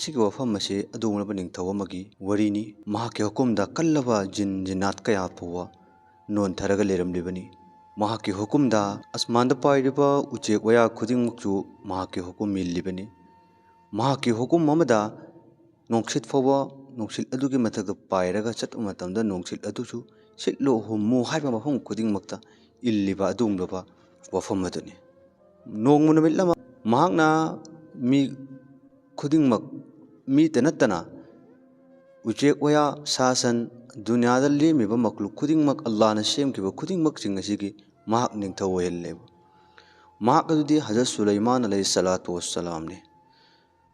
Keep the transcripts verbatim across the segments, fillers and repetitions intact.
ꯁꯤꯒꯤ ꯋꯥꯐꯝ ꯑꯁꯤ ꯑꯗꯨꯒꯨꯝꯂꯕ ꯅꯤꯡꯊꯧ ꯑꯃꯒꯤ ꯋꯥꯔꯤꯅꯤ꯫ ꯃꯍꯥꯛꯀꯤ ꯍꯨꯀꯨꯝꯗ ꯀꯜꯂꯕ ꯖꯤꯟ ꯖꯤꯟꯅꯥꯠ ꯀꯌꯥ ꯐꯥꯎꯕ ꯅꯣꯟꯊꯔꯒ ꯂꯩꯔꯝꯂꯤꯕꯅꯤ꯫ ꯃꯍꯥꯛꯀꯤ ꯍꯨꯀꯨꯝꯗ ꯑꯁꯃꯥꯟꯗ ꯄꯥꯏꯔꯤꯕ ꯎꯆꯦꯛ ꯋꯥꯌꯥ ꯈꯨꯗꯤꯡꯃꯛꯁꯨ ꯃꯍꯥꯛꯀꯤ ꯍꯨꯀꯨꯝ ꯏꯜꯂꯤꯕꯅꯤ꯫ ꯃꯍꯥꯛꯀꯤ ꯍꯨꯀꯨꯝ ꯑꯃꯗ ꯅꯣꯡꯁꯤꯠ ꯐꯥꯎꯕ ꯅꯣꯡꯁꯤꯠ ꯑꯗꯨꯒꯤ ꯃꯊꯛꯇ ꯄꯥꯏꯔꯒ ꯆꯠꯄ ꯃꯇꯝꯗ ꯅꯣꯡꯁꯤꯠ ꯑꯗꯨꯁꯨ ꯁꯤꯠꯂꯨ ꯍꯨꯝꯃꯨ ꯍꯥꯏꯕ ꯃꯐꯝ ꯈꯨꯗꯤꯡꯃꯛꯇ ꯏꯜꯂꯤꯕ ꯑꯗꯨꯒꯨꯝꯂꯕ ꯋꯥꯐꯝ ꯑꯗꯨꯅꯤ꯫ ꯅꯣꯡꯃ ꯅꯨꯃꯤꯠ ꯑꯃ ꯃꯍꯥꯛꯅ ꯃꯤ ꯈꯨꯗꯤꯡꯃꯛ, ꯃꯤꯇ ꯅꯠꯇꯅ ꯎꯆꯦꯛ ꯋꯥꯌꯥ, ꯁꯥ ꯁꯟ, ꯗꯨꯅꯤꯌꯥꯗ ꯂꯦꯝꯃꯤꯕ ꯃꯈꯂꯨꯛ ꯈꯨꯗꯤꯡꯃꯛ, ꯑꯜꯂꯥꯍꯅ ꯁꯦꯝꯈꯤꯕ ꯈꯨꯗꯤꯡꯃꯛꯁꯤꯡ ꯑꯁꯤꯒꯤ ꯃꯍꯥꯛ ꯅꯤꯡꯊꯧ ꯑꯣꯏꯍꯜꯂꯦꯕ꯫ ꯃꯍꯥꯛ ꯑꯗꯨꯗꯤ ꯍꯖꯔꯠ ꯁꯨꯂꯩꯃꯥꯟ ꯑꯂꯩꯍꯤ ꯁꯂꯥꯇꯨ ꯋꯁꯁꯂꯥꯝꯅꯤ꯫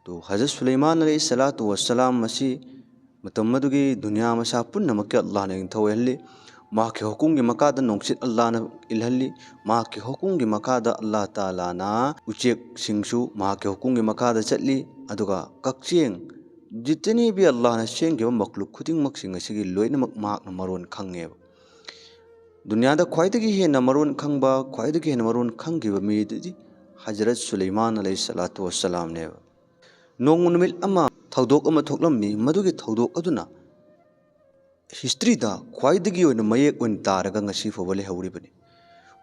ꯇꯣ ꯍꯖꯔꯠ ꯁꯨꯂꯩꯃꯥꯟ ꯑꯂꯩꯍꯤ ꯁꯂꯥꯇꯨ ꯋꯁꯁꯂꯥꯝ ꯑꯁꯤ ꯃꯇꯝ ꯑꯗꯨꯒꯤ ꯗꯨꯅꯤꯌꯥ ꯃꯁꯥ ꯄꯨꯝꯅꯃꯛꯀꯤ ꯑꯜꯂꯥꯍꯅ ꯅꯤꯡꯊꯧ ꯑꯣꯏꯍꯜꯂꯤ꯫ ꯃꯍꯥꯛꯀꯤ ꯍꯨꯀꯨꯝꯒꯤ ꯃꯈꯥꯗ ꯅꯣꯡꯁꯤꯠ ꯑꯜꯂꯥꯍꯅ ꯏꯜꯍꯜꯂꯤ꯫ ꯃꯍꯥꯛꯀꯤ ꯍꯨꯀꯨꯝꯒꯤ ꯃꯈꯥꯗ ꯑꯜꯂꯥꯍ ꯇꯥꯂꯥꯅ ꯎꯆꯦꯛꯁꯤꯡꯁꯨ ꯃꯍꯥꯛꯀꯤ ꯍꯨꯀꯨꯝꯒꯤ ꯃꯈꯥꯗ ꯆꯠꯂꯤ꯫ ꯑꯗꯨꯒ ꯀꯛꯆꯦꯡ, ꯖꯤꯇꯅꯤ ꯚꯤ ꯑꯜꯂꯥꯍꯅ ꯁꯦꯝꯈꯤꯕ ꯃꯈꯂꯨꯛ ꯈꯨꯗꯤꯡꯃꯛꯁꯤꯡ ꯑꯁꯤꯒꯤ ꯂꯣꯏꯅꯃꯛ ꯃꯍꯥꯛꯅ ꯃꯔꯣꯟ ꯈꯪꯉꯦꯕ꯫ ꯗꯨꯅꯤꯌꯥꯗ ꯈ꯭ꯋꯥꯏꯗꯒꯤ ꯍꯦꯟꯅ ꯃꯔꯣꯟ ꯈꯪꯕ, ꯈ꯭ꯋꯥꯏꯗꯒꯤ ꯍꯦꯟꯅ ꯃꯔꯣꯟ ꯈꯪꯈꯤꯕ ꯃꯤꯗꯨꯗꯤ ꯍꯖꯔꯠ ꯁꯨꯂꯩꯃꯥꯟ ꯑꯂꯩꯍꯤ ꯁꯂꯥꯇꯨ ꯋꯁꯁꯂꯥꯝꯅꯦꯕ꯫ ꯅꯣꯡꯃ ꯅꯨꯃꯤꯠ ꯑꯃ ꯊꯧꯗꯣꯛ ꯑꯃ ꯊꯣꯛꯂꯝꯃꯤ꯫ ꯃꯗꯨꯒꯤ ꯊꯧꯗꯣꯛ ꯑꯗꯨꯅ ꯍꯤꯁꯇ꯭ꯔꯤꯗ ꯈ꯭ꯋꯥꯏꯗꯒꯤ ꯑꯣꯏꯅ ꯃꯌꯦꯛ ꯑꯣꯏꯅ ꯇꯥꯔꯒ ꯉꯁꯤ ꯐꯥꯎꯕ ꯂꯩꯍꯧꯔꯤꯕꯅꯤ꯫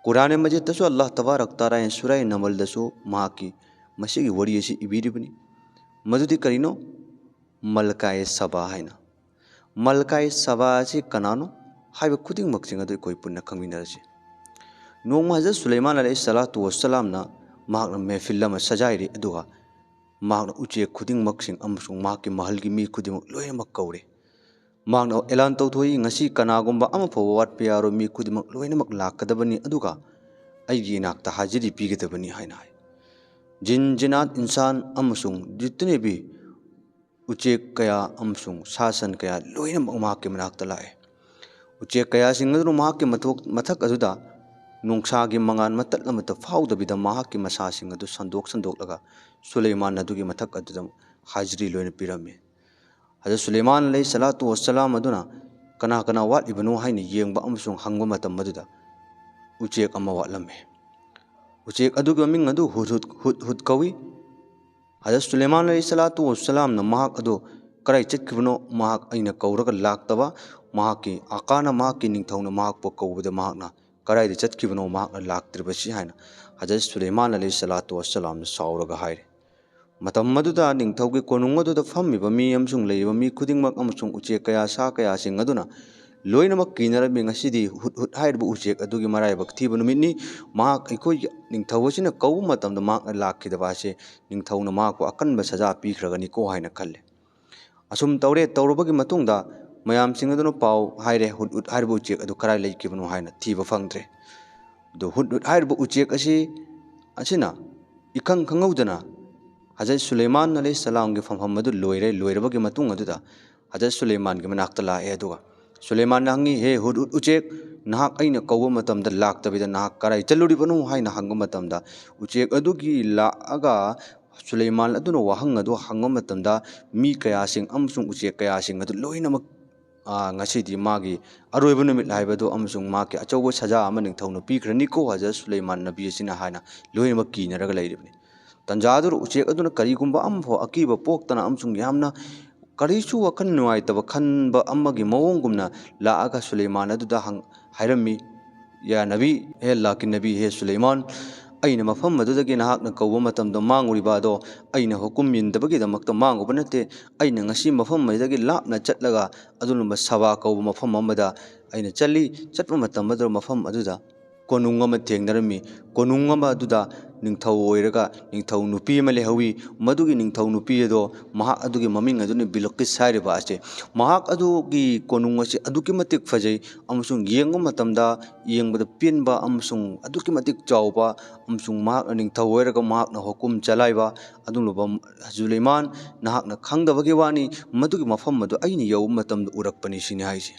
ꯀꯨꯔꯥꯟ ꯃꯖꯤꯗꯇꯁꯨ ꯑꯜꯂꯥꯍ ꯇꯕꯥꯔꯛ ꯇꯥꯂꯥ ꯁꯨꯔꯥ ꯅꯃꯜꯗꯁꯨ ꯃꯍꯥꯛꯀꯤ ꯃꯁꯤꯒꯤ ꯋꯥꯔꯤ ꯑꯁꯤ ꯏꯕꯤꯔꯤꯕꯅꯤ꯫ ꯃꯗꯨꯗꯤ ꯀꯔꯤꯅꯣ? ꯃꯜꯀꯥꯏ ꯁꯕꯥ ꯍꯥꯏꯅ꯫ ꯃꯜꯀꯥꯏ ꯁꯕꯥ ꯑꯁꯤ ꯀꯅꯥꯅꯣ ꯍꯥꯏꯕ ꯈꯨꯗꯤꯡꯃꯛꯁꯤꯡ ꯑꯗꯨ ꯑꯩꯈꯣꯏ ꯄꯨꯟꯅ ꯈꯪꯃꯤꯟꯅꯔꯁꯤ꯫ ꯅꯣꯡꯃ ꯍꯖꯔꯠ ꯁꯨꯂꯩꯃꯥꯟ ꯑꯂꯩꯍꯤ ꯁꯂꯥꯇꯨ ꯋꯁꯁꯂꯥꯝꯅ ꯃꯍꯥꯛꯅ ꯃꯦꯍꯐꯤꯜ ꯑꯃ ꯁꯖꯥꯏꯔꯤ, ꯑꯗꯨꯒ ꯃꯍꯥꯛꯅ ꯎꯆꯦꯛ ꯈꯨꯗꯤꯡꯃꯛꯁꯤꯡ ꯑꯃꯁꯨꯡ ꯃꯍꯥꯛꯀꯤ ꯃꯍꯜꯒꯤ ꯃꯤ ꯈꯨꯗꯤꯡꯃꯛ ꯂꯣꯏꯅꯃꯛ ꯀꯧꯔꯦ꯫ ꯃꯍꯥꯛꯅ ꯑꯦꯂꯥꯟ ꯇꯧꯊꯣꯛꯏ, "ꯉꯁꯤ ꯀꯅꯥꯒꯨꯝꯕ ꯑꯃ ꯐꯥꯎꯕ ꯋꯥꯠꯄ ꯌꯥꯔꯣꯏ, ꯃꯤ ꯈꯨꯗꯤꯡꯃꯛ ꯂꯣꯏꯅꯃꯛ ꯂꯥꯛꯀꯗꯕꯅꯤ, ꯑꯗꯨꯒ ꯑꯩꯒꯤ ꯏꯅꯥꯛꯇ ꯍꯥꯖꯤꯔꯤ ꯄꯤꯒꯗꯕꯅꯤ" ꯍꯥꯏꯅ ꯍꯥꯏ꯫ ꯖꯤꯟ, ꯖꯤꯅꯥꯠ, ꯏꯟꯁꯥꯟ ꯑꯃꯁꯨꯡ ꯖꯤꯇꯅꯦ ꯚꯤ ꯎꯆꯦꯛ ꯀꯌꯥ ꯑꯃꯁꯨꯡ ꯁꯥ ꯁꯟ ꯀꯌꯥ ꯂꯣꯏꯅꯃꯛ ꯃꯍꯥꯛꯀꯤ ꯃꯅꯥꯛꯇ ꯂꯥꯛꯑꯦ꯫ ꯎꯆꯦꯛ ꯀꯌꯥꯁꯤꯡ ꯑꯗꯨꯅ ꯃꯍꯥꯛꯀꯤ ꯃꯊꯣꯛ-, ꯃꯊꯛ ꯑꯗꯨꯗ ꯅꯨꯡꯁꯥꯒꯤ ꯃꯉꯥꯜ ꯃꯇꯠ ꯑꯃꯠꯇ ꯐꯥꯎꯗꯕꯤꯗ ꯃꯍꯥꯛꯀꯤ ꯃꯁꯥꯁꯤꯡ ꯑꯗꯨ ꯁꯟꯗꯣꯛ ꯁꯟꯗꯣꯛꯂꯒ ꯁꯨꯂꯩꯃꯥꯟ ꯑꯗꯨꯒꯤ ꯃꯊꯛ ꯑꯗꯨꯗ ꯍꯥꯖꯤꯔꯤ ꯂꯣꯏꯅ ꯄꯤꯔꯝꯃꯤ꯫ ꯍꯖꯔꯠ ꯁꯨꯂꯩꯃꯥꯟ ꯑꯂꯩꯍꯤ ꯁꯂꯥꯇꯨ ꯋꯁꯁꯂꯥꯝ ꯑꯗꯨꯅ ꯀꯅꯥ ꯀꯅꯥ ꯋꯥꯠꯂꯤꯕꯅꯣ ꯍꯥꯏꯅ ꯌꯦꯡꯕ ꯑꯃꯁꯨꯡ ꯍꯪꯕ ꯃꯇꯝ ꯑꯗꯨꯗ ꯎꯆꯦꯛ ꯑꯃ ꯋꯥꯠꯂꯝꯃꯤ꯫ ꯎꯆꯦꯛ ꯑꯗꯨꯒꯤ ꯃꯃꯤꯡ ꯑꯗꯨ ꯍꯨꯗ ꯍꯨꯗ, ꯍꯨꯗ ꯍꯨꯗ ꯀꯧꯏ꯫ ꯍꯖꯔꯠ ꯁꯨꯂꯩꯃꯥꯟ ꯑꯂꯩꯍꯤ ꯁꯂꯥꯇꯨ ꯋꯁꯂꯥꯝꯅ ꯃꯍꯥꯛ ꯑꯗꯨ ꯀꯗꯥꯏ ꯆꯠꯈꯤꯕꯅꯣ, ꯃꯍꯥꯛ ꯑꯩꯅ ꯀꯧꯔꯒ ꯂꯥꯛꯇꯕ, ꯃꯍꯥꯛꯀꯤ ꯑꯀꯥꯅ, ꯃꯍꯥꯛꯀꯤ ꯅꯤꯡꯊꯧꯅ ꯃꯍꯥꯛꯄꯨ ꯀꯧꯕꯗ ꯃꯍꯥꯛꯅ ꯀꯗꯥꯏꯗ ꯆꯠꯈꯤꯕꯅꯣ, ꯃꯍꯥꯛꯅ ꯂꯥꯛꯇ꯭ꯔꯤꯕꯁꯤ ꯍꯥꯏꯅ ꯍꯖꯔꯠ ꯁꯨꯂꯩꯃꯥꯟ ꯑꯂꯩꯍꯤ ꯁꯂꯥꯇꯨ ꯋꯁꯂꯥꯝꯅ ꯁꯥꯎꯔꯒ ꯍꯥꯏꯔꯦ꯫ ꯃꯇꯝ ꯑꯗꯨꯗ ꯅꯤꯡꯊꯧꯒꯤ ꯀꯣꯅꯨꯡ ꯑꯗꯨꯗ ꯐꯝꯃꯤꯕ ꯃꯤ ꯑꯃꯁꯨꯡ ꯂꯩꯔꯤꯕ ꯃꯤ ꯈꯨꯗꯤꯡꯃꯛ ꯑꯃꯁꯨꯡ ꯎꯆꯦꯛ ꯀꯌꯥ, ꯁꯥ ꯀꯌꯥꯁꯤꯡ ꯑꯗꯨꯅ ꯂꯣꯏꯅꯃꯛ ꯀꯤꯅꯔꯝꯃꯤ꯫ ꯉꯁꯤꯗꯤ ꯍꯨꯠ ꯍꯨꯠ ꯍꯥꯏꯔꯤꯕ ꯎꯆꯦꯛ ꯑꯗꯨꯒꯤ ꯃꯔꯥꯏꯕꯛ ꯊꯤꯕ ꯅꯨꯃꯤꯠꯅꯤ꯫ ꯃꯍꯥꯛ ꯑꯩꯈꯣꯏꯒꯤ ꯅꯤꯡꯊꯧ ꯑꯁꯤꯅ ꯀꯧꯕ ꯃꯇꯝꯗ ꯃꯍꯥꯛꯅ ꯂꯥꯛꯈꯤꯗꯕ ꯑꯁꯦ ꯅꯤꯡꯊꯧꯅ ꯃꯍꯥꯛꯄꯨ ꯑꯀꯟꯕ ꯁꯖꯥ ꯄꯤꯈ꯭ꯔꯒꯅꯤꯀꯣ ꯍꯥꯏꯅ ꯈꯜꯂꯦ꯫ ꯑꯁꯨꯝ ꯇꯧꯔꯦ, ꯇꯧꯔꯕꯒꯤ ꯃꯇꯨꯡꯗ ꯃꯌꯥꯝꯁꯤꯡ ꯑꯗꯨꯅ ꯄꯥꯎ ꯍꯥꯏꯔꯦ, ꯍꯨꯠ ꯍꯨꯠ ꯍꯥꯏꯔꯤꯕ ꯎꯆꯦꯛ ꯑꯗꯨ ꯀꯗꯥꯏ ꯂꯩꯈꯤꯕꯅꯣ ꯍꯥꯏꯅ ꯊꯤꯕ ꯐꯪꯗ꯭ꯔꯦ꯫ ꯑꯗꯨ ꯍꯨꯠ ꯍꯨꯠ ꯍꯥꯏꯔꯤꯕ ꯎꯆꯦꯛ ꯑꯁꯤ, ꯑꯁꯤꯅ ꯏꯈꯪ ꯈꯪꯍꯧꯗꯅ ꯍꯖꯔꯠ ꯁꯨꯂꯩꯃꯥꯟ ꯑꯂꯩꯍꯤ ꯁꯂꯥꯝꯒꯤ ꯐꯝꯐꯝ ꯑꯗꯨ ꯂꯣꯏꯔꯦ꯫ ꯂꯣꯏꯔꯕꯒꯤ ꯃꯇꯨꯡ ꯑꯗꯨꯗ ꯍꯖꯔꯠ ꯁꯨꯂꯩꯃꯥꯟꯒꯤ ꯃꯅꯥꯛꯇ ꯂꯥꯛꯑꯦ꯫ ꯑꯗꯨꯒ ꯁꯨꯂꯩꯃꯥꯟꯅ ꯍꯪꯉꯤ, "ꯍꯦ ꯍꯨꯠ ꯍꯨꯠ ꯎꯆꯦꯛ, ꯅꯍꯥꯛ ꯑꯩꯅ ꯀꯧꯕ ꯃꯇꯝꯗ ꯂꯥꯛꯇꯕꯤꯗ ꯅꯍꯥꯛ ꯀꯗꯥꯏ ꯆꯠꯂꯨꯔꯤꯕꯅꯣ?" ꯍꯥꯏꯅ ꯍꯪꯕ ꯃꯇꯝꯗ ꯎꯆꯦꯛ ꯑꯗꯨꯒꯤ ꯂꯥꯛꯑꯒ ꯁꯨꯂꯩꯃꯥꯟ ꯑꯗꯨꯅ ꯋꯥꯍꯪ ꯑꯗꯨ ꯍꯪꯕ ꯃꯇꯝꯗ ꯃꯤ ꯀꯌꯥꯁꯤꯡ ꯑꯃꯁꯨꯡ ꯎꯆꯦꯛ ꯀꯌꯥꯁꯤꯡ ꯑꯗꯨ ꯂꯣꯏꯅꯃꯛ, ꯑꯥ, ꯉꯁꯤꯗꯤ ꯃꯥꯒꯤ ꯑꯔꯣꯏꯕ ꯅꯨꯃꯤꯠ ꯍꯥꯏꯕꯗꯨ ꯑꯃꯁꯨꯡ ꯃꯍꯥꯛꯀꯤ ꯑꯆꯧꯕ ꯁꯖꯥ ꯑꯃ ꯅꯤꯡꯊꯧꯅ ꯄꯤꯈ꯭ꯔꯅꯤꯀꯣ ꯍꯖꯔꯠ ꯁꯨꯂꯩꯃꯥꯟ ꯅꯕꯤ ꯑꯁꯤꯅ ꯍꯥꯏꯅ ꯂꯣꯏꯅꯃꯛ ꯀꯤꯅꯔꯒ ꯂꯩꯔꯤꯕꯅꯤ꯫ ꯇꯟꯖꯥ ꯑꯗꯨꯗ ꯎꯆꯦꯛ ꯑꯗꯨꯅ ꯀꯔꯤꯒꯨꯝꯕ ꯑꯃꯐꯥꯎ ꯑꯀꯤꯕ ꯄꯣꯛꯇꯅ ꯑꯃꯁꯨꯡ ꯌꯥꯝꯅ ꯀꯔꯤꯁꯨ ꯋꯥꯈꯜ ꯅꯨꯡꯉꯥꯏꯇꯕ ꯈꯟꯕ ꯑꯃꯒꯤ ꯃꯑꯣꯡꯒꯨꯝꯅ ꯂꯥꯛꯑꯒ ꯁꯨꯂꯩꯃꯥꯟ ꯑꯗꯨꯗ ꯍꯪ-, ꯍꯥꯏꯔꯝꯃꯤ, "ꯌꯥ ꯅꯕꯤ, ꯍꯦ ꯑꯜꯂꯥꯍꯀꯤ ꯅꯕꯤ, ꯍꯦ ꯁꯨꯂꯩꯃꯥꯟ, ꯑꯩꯅ ꯃꯐꯝ ꯑꯗꯨꯗꯒꯤ ꯅꯍꯥꯛꯅ ꯀꯧꯕ ꯃꯇꯝꯗ ꯃꯥꯡꯉꯨꯔꯤꯕ ꯑꯗꯣ ꯑꯩꯅ ꯍꯨꯀꯨꯝ ꯏꯟꯗꯕꯒꯤꯗꯃꯛꯇ ꯃꯥꯡꯉꯨꯕ ꯅꯠꯇꯦ꯫ ꯑꯩꯅ ꯉꯁꯤ ꯃꯐꯝ ꯑꯁꯤꯗꯒꯤ ꯂꯥꯞꯅ ꯆꯠꯂꯒ ꯑꯗꯨꯒꯨꯝꯕ ꯁꯕꯥ ꯀꯧꯕ ꯃꯐꯝ ꯑꯃꯗ ꯑꯩꯅ ꯆꯠꯂꯤ꯫ ꯆꯠꯄ ꯃꯇꯝ ꯑꯗꯨꯗ ꯃꯐꯝ ꯑꯗꯨꯗ ꯀꯣꯅꯨꯡ ꯑꯃ ꯊꯦꯡꯅꯔꯝꯃꯤ꯫ ꯀꯣꯅꯨꯡ ꯑꯃ ꯑꯗꯨꯗ ꯅꯤꯡꯊꯧ ꯑꯣꯏꯔꯒ ꯅꯤꯡꯊꯧ ꯅꯨꯄꯤ ꯑꯃ ꯂꯩꯍꯧꯋꯤ꯫ ꯃꯗꯨꯒꯤ ꯅꯤꯡꯊꯧ ꯅꯨꯄꯤ ꯑꯗꯣ, ꯃꯍꯥꯛ ꯑꯗꯨꯒꯤ ꯃꯃꯤꯡ ꯑꯗꯨꯅ ꯕꯤꯜꯀꯤꯁ ꯍꯥꯏꯔꯤꯕ ꯑꯁꯦ꯫ ꯃꯍꯥꯛ ꯑꯗꯨꯒꯤ ꯀꯣꯅꯨꯡ ꯑꯁꯤ ꯑꯗꯨꯛꯀꯤ ꯃꯇꯤꯛ ꯐꯖꯩ ꯑꯃꯁꯨꯡ ꯌꯦꯡꯕ ꯃꯇꯝꯗ ꯌꯦꯡꯕꯗ ꯄꯦꯟꯕ ꯑꯃꯁꯨꯡ ꯑꯗꯨꯛꯀꯤ ꯃꯇꯤꯛ ꯆꯥꯎꯕ ꯑꯃꯁꯨꯡ ꯃꯍꯥꯛꯅ ꯅꯤꯡꯊꯧ ꯑꯣꯏꯔꯒ ꯃꯍꯥꯛꯅ ꯍꯨꯀꯨꯝ ꯆꯂꯥꯏꯕ ꯑꯗꯨꯒꯨꯝꯂꯕ ꯁꯨꯂꯩꯃꯥꯟ, ꯅꯍꯥꯛꯅ ꯈꯪꯗꯕꯒꯤ ꯋꯥꯅꯤ, ꯃꯗꯨꯒꯤ ꯃꯐꯝ ꯑꯗꯨ ꯑꯩꯅ ꯌꯧꯕ ꯃꯇꯝꯗ ꯎꯔꯛꯄꯅꯤ" ꯁꯤꯅꯤ ꯍꯥꯏꯁꯦ꯫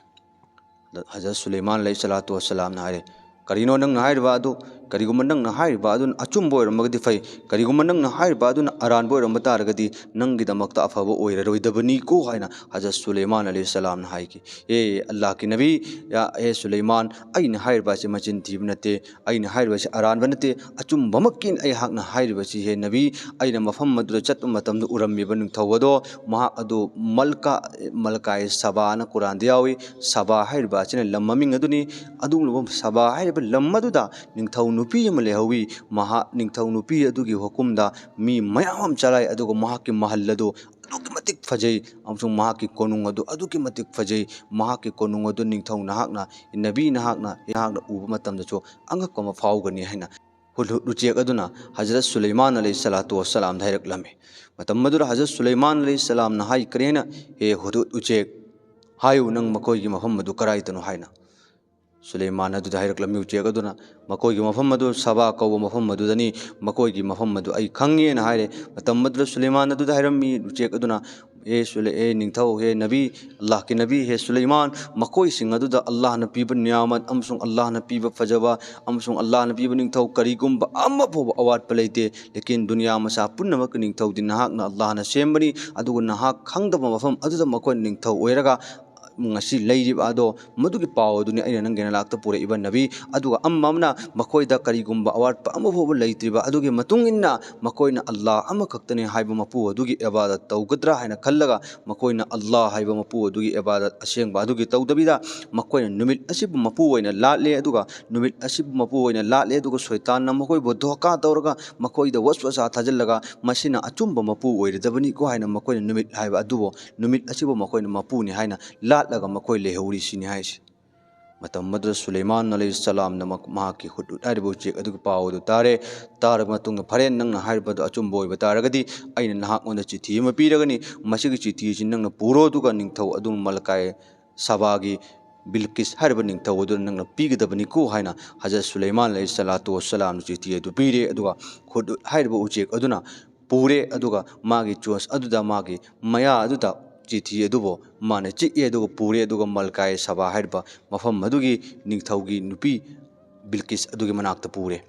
ꯑꯗ ꯍꯖꯔꯠ ꯁꯨꯂꯩꯃꯥꯟ ꯑꯂꯩꯍꯤ ꯁꯂꯥꯇꯨ ꯋꯁꯁꯂꯥꯝꯅ ꯍꯥꯏꯔꯦ, "ꯀꯔꯤꯅꯣ ꯅꯪꯅ ꯍꯥꯏꯔꯤꯕ ꯑꯗꯨ? ꯀꯔꯤꯒꯨꯝꯕ ꯅꯪꯅ ꯍꯥꯏꯔꯤꯕ ꯑꯗꯨꯅ ꯑꯆꯨꯝꯕ ꯑꯣꯏꯔꯝꯃꯒꯗꯤ ꯐꯩ, ꯀꯔꯤꯒꯨꯝꯕ ꯅꯪꯅ ꯍꯥꯏꯔꯤꯕ ꯑꯗꯨꯅ ꯑꯔꯥꯟꯕ ꯑꯣꯏꯔꯝꯕ ꯇꯥꯔꯒꯗꯤ ꯅꯪꯒꯤꯗꯃꯛꯇ ꯑꯐꯕ ꯑꯣꯏꯔꯔꯣꯏꯗꯕꯅꯤꯀꯣ ꯍꯥꯏꯅ ꯍꯖꯔꯠ ꯁꯨꯂꯩꯃꯥꯟ ꯑꯂꯩꯍꯤꯁꯁꯂꯥꯝꯅ ꯍꯥꯏꯈꯤ꯫ "ꯑꯦ ꯑꯜꯂꯥꯍꯀꯤ ꯅꯕꯤ, ꯌꯥ, ꯑꯦ ꯁꯨꯂꯩꯃꯥꯟ, ꯑꯩꯅ ꯍꯥꯏꯔꯤꯕ ꯑꯁꯤ ꯃꯆꯤꯟ ꯊꯤꯕ ꯅꯠꯇꯦ, ꯑꯩꯅ ꯍꯥꯏꯔꯤꯕ ꯑꯁꯤ ꯑꯔꯥꯟꯕ ꯅꯠꯇꯦ, ꯑꯆꯨꯝꯕꯃꯛꯀꯤ ꯑꯩꯍꯥꯛꯅ ꯍꯥꯏꯔꯤꯕꯁꯤ, ꯍꯦ ꯅꯕꯤ, ꯑꯩꯅ ꯃꯐꯝ ꯑꯗꯨꯗ ꯆꯠꯄ ꯃꯇꯝꯗ ꯎꯔꯝꯃꯤꯕ ꯅꯤꯡꯊꯧ ꯑꯗꯣ, ꯃꯍꯥꯛ ꯑꯗꯨ ꯃꯜꯀꯥ, ꯃꯜꯀꯥꯏ ꯁꯕꯥꯅ ꯀꯨꯔꯥꯟꯗ ꯌꯥꯎꯏ꯫ ꯁꯕꯥ ꯍꯥꯏꯔꯤꯕ ꯑꯁꯤꯅ ꯂꯝ ꯃꯃꯤꯡ ꯑꯗꯨꯅꯤ꯫ ꯑꯗꯨꯒꯨꯝꯂꯕ ꯁꯕꯥ ꯍꯥꯏꯔꯤꯕ ꯂꯝ ꯑꯗꯨꯗ ꯅꯤꯡꯊꯧ ꯅꯨꯄꯤ ꯑꯃ ꯂꯩꯍꯧꯋꯤ꯫ ꯃꯍꯥꯛ, ꯅꯤꯡꯊꯧ ꯅꯨꯄꯤ ꯑꯗꯨꯒꯤ ꯍꯨꯀꯨꯝꯗ ꯃꯤ ꯃꯌꯥꯝ ꯑꯃ ꯆꯂꯥꯏ, ꯑꯗꯨꯒ ꯃꯍꯥꯛꯀꯤ ꯃꯍꯜ ꯑꯗꯨ ꯑꯗꯨꯛꯀꯤ ꯃꯇꯤꯛ ꯐꯖꯩ, ꯑꯃꯁꯨꯡ ꯃꯍꯥꯛꯀꯤ ꯀꯣꯅꯨꯡ ꯑꯗꯨ ꯑꯗꯨꯛꯀꯤ ꯃꯇꯤꯛ ꯐꯖꯩ꯫ ꯃꯍꯥꯛꯀꯤ ꯀꯣꯅꯨꯡ ꯑꯗꯨ ꯅꯤꯡꯊꯧ ꯅꯍꯥꯛꯅ, ꯅꯕꯤ ꯅꯍꯥꯛꯅ, ꯅꯍꯥꯛꯅ ꯎꯕ ꯃꯇꯝꯗꯁꯨ ꯑꯉꯛꯄ ꯑꯃ ꯐꯥꯎꯒꯅꯤ" ꯍꯥꯏꯅ ꯍꯨꯗꯍꯨꯗ ꯎꯆꯦꯛ ꯑꯗꯨꯅ ꯍꯖꯔꯠ ꯁꯨꯂꯩꯃꯥꯟ ꯑꯂꯩꯍꯤꯁꯁꯂꯥꯇꯨ ꯋꯥꯁꯁꯂꯥꯝꯗ ꯍꯥꯏꯔꯛꯂꯝꯃꯤ꯫ ꯃꯇꯝ ꯑꯗꯨꯗ ꯍꯖꯔꯠ ꯁꯨꯂꯩꯃꯥꯟ ꯑꯂꯩꯍꯤꯁꯁꯂꯥꯝꯅ ꯍꯥꯏꯈ꯭ꯔꯦꯅ, "ꯍꯦ ꯍꯨꯗꯍꯨꯗ ꯎꯆꯦꯛ, ꯍꯥꯏꯌꯨ ꯅꯪ ꯃꯈꯣꯏꯒꯤ ꯃꯐꯝ ꯑꯗꯨ ꯀꯗꯥꯏꯗꯅꯣ?" ꯍꯥꯏꯅ꯫ ꯁꯨꯂꯩꯃꯥꯟ ꯑꯗꯨꯗ ꯍꯥꯏꯔꯛꯂꯝꯃꯤ ꯎꯆꯦꯛ ꯑꯗꯨꯅ, "ꯃꯈꯣꯏꯒꯤ ꯃꯐꯝ ꯑꯗꯨ ꯁꯕꯥ ꯀꯧꯕ ꯃꯐꯝ ꯑꯗꯨꯗꯅꯤ, ꯃꯈꯣꯏꯒꯤ ꯃꯐꯝ ꯑꯗꯨ ꯑꯩ ꯈꯪꯉꯦꯅ" ꯍꯥꯏꯔꯦ꯫ ꯃꯇꯝ ꯑꯗꯨꯗ ꯁꯨꯂꯩꯃꯥꯟ ꯑꯗꯨꯗ ꯍꯥꯏꯔꯝꯃꯤ ꯎꯆꯦꯛ ꯑꯗꯨꯅ, "ꯍꯦ ꯁꯨꯂꯩ-, ꯍꯦ ꯅꯤꯡꯊꯧ, ꯍꯦ ꯅꯕꯤ, ꯑꯜꯂꯥꯍꯀꯤ ꯅꯕꯤ, ꯍꯦ ꯁꯨꯂꯩꯃꯥꯟ, ꯃꯈꯣꯏꯁꯤꯡ ꯑꯗꯨꯗ ꯑꯜꯂꯥꯍꯅ ꯄꯤꯕ ꯅꯤꯌꯥꯃꯠ ꯑꯃꯁꯨꯡ ꯑꯜꯂꯥꯍꯅ ꯄꯤꯕ ꯐꯖꯕ ꯑꯃꯁꯨꯡ ꯑꯜꯂꯥꯍꯅ ꯄꯤꯕ ꯅꯤꯡꯊꯧ ꯀꯔꯤꯒꯨꯝꯕ ꯑꯃ ꯐꯥꯎꯕ ꯑꯋꯥꯠꯄ ꯂꯩꯇꯦ꯫ ꯂꯦꯀꯤꯟ ꯗꯨꯅꯤꯌꯥ ꯃꯁꯥ ꯄꯨꯝꯅꯃꯛꯀꯤ ꯅꯤꯡꯊꯧꯗꯤ ꯅꯍꯥꯛꯅ ꯑꯜꯂꯥꯍꯅ ꯁꯦꯝꯕꯅꯤ, ꯑꯗꯨꯒ ꯅꯍꯥꯛ ꯈꯪꯗꯕ ꯃꯐꯝ ꯑꯗꯨꯗ ꯃꯈꯣꯏꯅ ꯅꯤꯡꯊꯧ ꯑꯣꯏꯔꯒ ꯉꯁꯤ ꯂꯩꯔꯤꯕ ꯑꯗꯣ, ꯃꯗꯨꯒꯤ ꯄꯥꯎ ꯑꯗꯨꯅꯤ ꯑꯩꯅ ꯅꯪꯒꯤ ꯅꯅꯥꯛꯇ ꯄꯨꯔꯛꯏꯕ ꯅꯕꯤ꯫ ꯑꯗꯨꯒ ꯑꯃ ꯑꯃꯅ ꯃꯈꯣꯏꯗ ꯀꯔꯤꯒꯨꯝꯕ ꯑꯋꯥꯠꯄ ꯑꯃ ꯐꯥꯎꯕ ꯂꯩꯇ꯭ꯔꯤꯕ ꯑꯗꯨꯒꯤ ꯃꯇꯨꯡ ꯏꯟꯅ ꯃꯈꯣꯏꯅ ꯑꯜꯂꯥꯍ ꯑꯃꯈꯛꯇꯅꯤ ꯍꯥꯏꯕ ꯃꯄꯨ ꯑꯗꯨꯒꯤ ꯏꯕꯥꯗꯠ ꯇꯧꯒꯗ꯭ꯔꯥ ꯍꯥꯏꯅ ꯈꯜꯂꯒ ꯃꯈꯣꯏꯅ ꯑꯜꯂꯥꯍ ꯍꯥꯏꯕ ꯃꯄꯨ ꯑꯗꯨꯒꯤ ꯏꯕꯥꯗꯠ ꯑꯁꯦꯡꯕ ꯑꯗꯨꯒꯤ ꯇꯧꯗꯕꯤꯗ ꯃꯈꯣꯏꯅ ꯅꯨꯃꯤꯠ ꯑꯁꯤꯕꯨ ꯃꯄꯨ ꯑꯣꯏꯅ ꯂꯥꯠꯂꯦ, ꯑꯗꯨꯒ ꯅꯨꯃꯤꯠ ꯑꯁꯤꯕꯨ ꯃꯄꯨ ꯑꯣꯏꯅ ꯂꯥꯠꯂꯦ, ꯑꯗꯨꯒ ꯁꯣꯏꯇꯥꯟꯅ ꯃꯈꯣꯏꯕꯨ ꯙꯣꯀꯥ ꯇꯧꯔꯒ ꯃꯈꯣꯏꯗ ꯋꯁꯋꯥꯁꯥ ꯊꯥꯖꯤꯜꯂꯒ ꯃꯁꯤꯅ ꯑꯆꯨꯝꯕ ꯃꯄꯨ ꯑꯣꯏꯔꯗꯕꯅꯤꯀꯣ ꯍꯥꯏꯅ ꯃꯈꯣꯏꯅ ꯅꯨꯃꯤꯠ ꯍꯥꯏꯕ ꯑꯗꯨꯕꯨ, ꯅꯨꯃꯤꯠ ꯑꯁꯤꯕꯨ ꯃꯈꯣꯏꯅ ꯃꯄꯨꯅꯤ ꯍꯥꯏꯅ ꯂꯥꯠꯂꯒ ꯃꯈꯣꯏ ꯂꯩꯍꯧꯔꯤ ꯁꯤꯅꯤ ꯍꯥꯏꯁꯦ꯫ ꯃꯇꯝ ꯑꯗꯨꯗ ꯁꯨꯂꯩꯃꯥꯟ ꯑꯂꯩꯍꯤꯁꯁꯂꯥꯝꯅ ꯃꯛ-, ꯃꯍꯥꯛꯀꯤ ꯍꯨꯗꯍꯨꯗ ꯍꯥꯏꯔꯤꯕ ꯎꯆꯦꯛ ꯑꯗꯨꯒꯤ ꯄꯥꯎ ꯑꯗꯨ ꯇꯥꯔꯦ꯫ ꯇꯥꯔꯕ ꯃꯇꯨꯡꯗ, "ꯐꯔꯦ, ꯅꯪꯅ ꯍꯥꯏꯔꯤꯕꯗꯨ ꯑꯆꯨꯝꯕ ꯑꯣꯏꯕ ꯇꯥꯔꯒꯗꯤ ꯑꯩꯅ ꯅꯍꯥꯛꯉꯣꯟꯗ ꯆꯤꯊꯤ ꯑꯃ ꯄꯤꯔꯒꯅꯤ꯫ ꯃꯁꯤꯒꯤ ꯆꯤꯊꯤ ꯑꯁꯤ ꯅꯪꯅ ꯄꯨꯔꯣ, ꯑꯗꯨꯒ ꯅꯤꯡꯊꯧ ꯑꯗꯨ ꯃꯂꯀꯥꯏ ꯁꯕꯥꯒꯤ ꯕꯤꯜꯀꯤꯁ ꯍꯥꯏꯔꯤꯕ ꯅꯤꯡꯊꯧ ꯑꯗꯨꯗ ꯅꯪꯅ ꯄꯤꯒꯗꯕꯅꯤꯀꯣ" ꯍꯥꯏꯅ ꯍꯖꯔꯠ ꯁꯨꯂꯩꯃꯥꯟ ꯑꯂꯩꯍꯤꯁꯁꯂꯥꯇꯨ ꯋꯥꯁꯁꯂꯥꯝꯅ ꯆꯤꯊꯤ ꯑꯗꯨ ꯄꯤꯔꯦ꯫ ꯑꯗꯨꯒ ꯍꯨꯗꯍꯨꯗ ꯍꯥꯏꯔꯤꯕ ꯎꯆꯦꯛ ꯑꯗꯨꯅ ꯄꯨꯔꯦ, ꯑꯗꯨꯒ ꯃꯥꯒꯤ ꯆꯣꯟꯆ ꯑꯗꯨꯗ, ꯃꯥꯒꯤ ꯃꯌꯥ ꯑꯗꯨꯗ ꯆꯤꯊꯤ ꯑꯗꯨꯕꯨ ꯃꯥꯅ ꯆꯤꯛꯑꯦ, ꯑꯗꯨꯒ ꯄꯨꯔꯦ, ꯑꯗꯨꯒ ꯃꯜꯀꯥꯏ ꯁꯕꯥ ꯍꯥꯏꯔꯤꯕ ꯃꯐꯝ ꯑꯗꯨꯒꯤ ꯅꯤꯡꯊꯧꯒꯤ ꯅꯨꯄꯤ ꯕꯤꯜꯀꯤꯁ ꯑꯗꯨꯒꯤ ꯃꯅꯥꯛꯇ ꯄꯨꯔꯦ꯫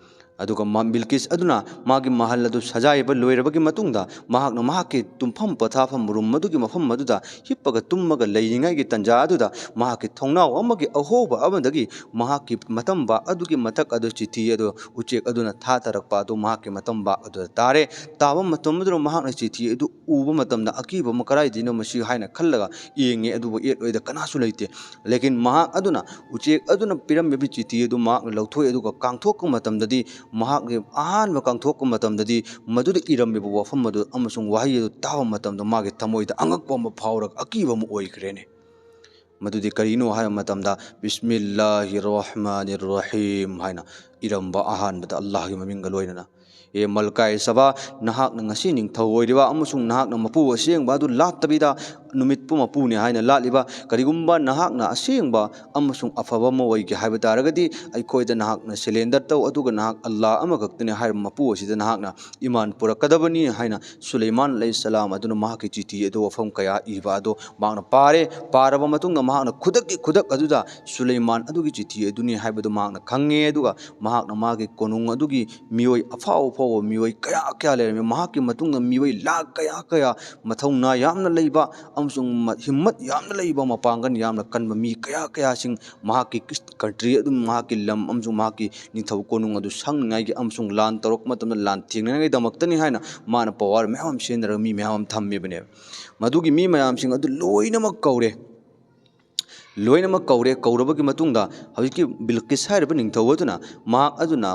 ꯑꯗꯨꯒ ꯃꯥ-, ꯕꯤꯜꯀꯤꯁ ꯑꯗꯨꯅ ꯃꯥꯒꯤ ꯃꯍꯜ ꯑꯗꯨ ꯁꯖꯥꯏꯕ ꯂꯣꯏꯔꯕꯒꯤ ꯃꯇꯨꯡꯗ, ꯃꯍꯥꯛꯅ ꯃꯍꯥꯛꯀꯤ ꯇꯨꯝꯐꯝ ꯄꯣꯊꯥꯐꯝ ꯔꯨꯝ ꯑꯗꯨꯒꯤ ꯃꯐꯝ ꯑꯗꯨꯗ ꯍꯤꯞꯄꯒ ꯇꯨꯝꯃꯒ ꯂꯩꯔꯤꯉꯩꯒꯤ ꯇꯟꯖꯥ ꯑꯗꯨꯗ, ꯃꯍꯥꯛꯀꯤ ꯊꯣꯡꯅꯥꯎ ꯑꯃꯒꯤ ꯑꯍꯣꯕ ꯑꯃꯗꯒꯤ ꯃꯍꯥꯛꯀꯤ ꯃꯇꯝꯕꯥꯛ ꯑꯗꯨꯒꯤ ꯃꯊꯛ ꯑꯗꯨ ꯆꯤꯊꯤ ꯑꯗꯨ ꯎꯆꯦꯛ ꯑꯗꯨꯅ ꯊꯥꯊꯔꯛꯄ ꯑꯗꯨ ꯃꯍꯥꯛꯀꯤ ꯃꯇꯝꯕꯥꯛ ꯑꯗꯨꯗ ꯇꯥꯔꯦ꯫ ꯇꯥꯕ ꯃꯇꯝ ꯑꯗꯨꯗ ꯃꯍꯥꯛꯅ ꯆꯤꯊꯤ ꯑꯗꯨ ꯎꯕ ꯃꯇꯝꯗ, "ꯑꯀꯤꯕ ꯑꯃ, ꯀꯗꯥꯏꯗꯩꯅꯣ ꯃꯁꯤ?" ꯍꯥꯏꯅ ꯈꯜꯂꯒ ꯌꯦꯡꯉꯦ, ꯑꯗꯨꯕꯨ ꯌꯦꯠꯂꯣꯏꯗ ꯀꯅꯥꯁꯨ ꯂꯩꯇꯦ꯫ ꯂꯦꯀꯤꯟ ꯃꯍꯥꯛ ꯑꯗꯨꯅ ꯎꯆꯦꯛ ꯑꯗꯨꯅ ꯄꯤꯔꯝꯃꯤꯕ ꯆꯤꯊꯤ ꯑꯗꯨ ꯃꯍꯥꯛꯅ ꯂꯧꯊꯣꯛꯏ, ꯑꯗꯨꯒ ꯀꯥꯡꯊꯣꯛꯄ ꯃꯇꯝꯗꯗꯤ, ꯃꯍꯥꯛꯀꯤ ꯑꯍꯥꯟꯕ ꯀꯥꯡꯊꯣꯛꯄ ꯃꯇꯝꯗꯗꯤ, ꯃꯗꯨꯗ ꯏꯔꯝꯃꯤꯕ ꯋꯥꯐꯝ ꯑꯗꯨ ꯑꯃꯁꯨꯡ ꯋꯥꯍꯩ ꯑꯗꯨ ꯇꯥꯕ ꯃꯇꯝꯗ ꯃꯥꯒꯤ ꯊꯃꯣꯏꯗ ꯑꯉꯛꯄ ꯑꯃ ꯐꯥꯎꯔꯒ ꯑꯀꯤꯕ ꯑꯃ ꯑꯣꯏꯈ꯭ꯔꯦꯅꯦ꯫ ꯃꯗꯨꯗꯤ ꯀꯔꯤꯅꯣ ꯍꯥꯏꯕ ꯃꯇꯝꯗ, "ꯕꯤꯁꯃꯤꯜꯂꯥꯍꯤ ꯔꯍꯃꯥꯅꯤ ꯔꯍꯤꯝ" ꯍꯥꯏꯅ ꯏꯔꯝꯕ, ꯑꯍꯥꯟꯕꯗ ꯑꯜꯂꯥꯍꯒꯤ ꯃꯃꯤꯡꯒ ꯂꯣꯏꯅꯅ꯫ "ꯑꯦ ꯃꯜꯀꯥꯏ ꯁꯕꯥ, ꯅꯍꯥꯛꯅ ꯉꯁꯤ ꯅꯤꯡꯊꯧ ꯑꯣꯏꯔꯤꯕ ꯑꯃꯁꯨꯡ ꯅꯍꯥꯛꯅ ꯃꯄꯨ ꯑꯁꯦꯡꯕ ꯑꯗꯨ ꯂꯥꯠꯇꯕꯤꯗ ꯅꯨꯃꯤꯠꯄꯨ ꯃꯄꯨꯅꯤ ꯍꯥꯏꯅ ꯂꯥꯠꯂꯤꯕ, ꯀꯔꯤꯒꯨꯝꯕ ꯅꯍꯥꯛꯅ ꯑꯁꯦꯡꯕ ꯑꯃꯁꯨꯡ ꯑꯐꯕ ꯑꯃ ꯑꯣꯏꯒꯦ ꯍꯥꯏꯕ ꯇꯥꯔꯒꯗꯤ, ꯑꯩꯈꯣꯏꯗ ꯅꯍꯥꯛꯅ ꯁꯦꯂꯦꯟꯗꯔ ꯇꯧ, ꯑꯗꯨꯒ ꯅꯍꯥꯛ ꯑꯜꯂꯥꯍ ꯑꯃꯈꯛꯇꯅꯤ ꯍꯥꯏꯔꯤꯕ ꯃꯄꯨ ꯑꯁꯤꯗ ꯅꯍꯥꯛꯅ ꯏꯃꯥꯟ ꯄꯨꯔꯛꯀꯗꯕꯅꯤ" ꯍꯥꯏꯅ ꯁꯨꯂꯩꯃꯥꯟ ꯑꯂꯩꯍꯤꯁꯁꯂꯥꯝ ꯑꯗꯨꯅ ꯃꯍꯥꯛꯀꯤ ꯆꯤꯊꯤ ꯑꯗꯨ ꯋꯥꯐꯝ ꯀꯌꯥ ꯏꯕ ꯑꯗꯨ ꯃꯍꯥꯛꯅ ꯄꯥꯔꯦ꯫ ꯄꯥꯔꯕ ꯃꯇꯨꯡꯗ ꯃꯍꯥꯛꯅ ꯈꯨꯗꯛꯀꯤ ꯈꯨꯗꯛ ꯑꯗꯨꯗ ꯁꯨꯂꯩꯃꯥꯟ ꯑꯗꯨꯒꯤ ꯆꯤꯊꯤ ꯑꯗꯨꯅꯤ ꯍꯥꯏꯕꯗꯨ ꯃꯍꯥꯛꯅ ꯈꯪꯉꯦ, ꯑꯗꯨꯒ ꯃꯍꯥꯛꯅ ꯃꯥꯒꯤ ꯀꯣꯅꯨꯡ ꯑꯗꯨꯒꯤ ꯃꯤꯑꯣꯏ ꯑꯐꯥꯎ ꯑꯐꯥꯎꯕ ꯃꯤꯑꯣꯏ ꯀꯌꯥ ꯀꯌꯥ ꯂꯩꯔꯝꯃꯤ꯫ ꯃꯍꯥꯛꯀꯤ ꯃꯇꯨꯡꯗ ꯃꯤꯑꯣꯏ ꯂꯥꯈ ꯀꯌꯥ ꯀꯌꯥ, ꯃꯊꯧꯅꯥ ꯌꯥꯝꯅ ꯂꯩꯕ ꯑꯃꯁꯨꯡ ꯃ-, ꯍꯤꯝꯃꯠ ꯌꯥꯝꯅ ꯂꯩꯕ, ꯃꯄꯥꯡꯒꯜ ꯌꯥꯝꯅ ꯀꯟꯕ ꯃꯤ ꯀꯌꯥ ꯀꯌꯥꯁꯤꯡ ꯃꯍꯥꯛꯀꯤ country ꯑꯗꯨꯝ, ꯃꯍꯥꯛꯀꯤ ꯂꯝ ꯑꯃꯁꯨꯡ ꯃꯍꯥꯛꯀꯤ ꯅꯤꯡꯊꯧ ꯀꯣꯅꯨꯡ ꯑꯗꯨ ꯁꯪꯅꯤꯡꯉꯥꯏꯒꯤ ꯑꯃꯁꯨꯡ ꯂꯥꯟ ꯇꯧꯔꯛꯄ ꯃꯇꯝꯗ ꯂꯥꯟ ꯊꯦꯡꯅꯅꯤꯡꯉꯥꯏꯗꯃꯛꯇꯅꯤ ꯍꯥꯏꯅ ꯃꯥꯅ power ꯃꯌꯥꯝ ꯑꯃ ꯁꯤꯖꯤꯟꯅꯔꯒ ꯃꯤ ꯃꯌꯥꯝ ꯑꯃ ꯊꯝꯃꯤꯕꯅꯦꯕ꯫ ꯃꯗꯨꯒꯤ ꯃꯤ ꯃꯌꯥꯝꯁꯤꯡ ꯑꯗꯨ ꯂꯣꯏꯅꯃꯛ ꯀꯧꯔꯦ꯫ ꯂꯣꯏꯅꯃꯛ ꯀꯧꯔꯦ꯫ ꯀꯧꯔꯕꯒꯤ ꯃꯇꯨꯡꯗ ꯍꯧꯖꯤꯛꯀꯤ ꯕꯤꯜꯀꯤꯁ ꯍꯥꯏꯔꯤꯕ ꯅꯤꯡꯊꯧ ꯑꯗꯨꯅ, ꯃꯍꯥꯛ ꯑꯗꯨꯅ,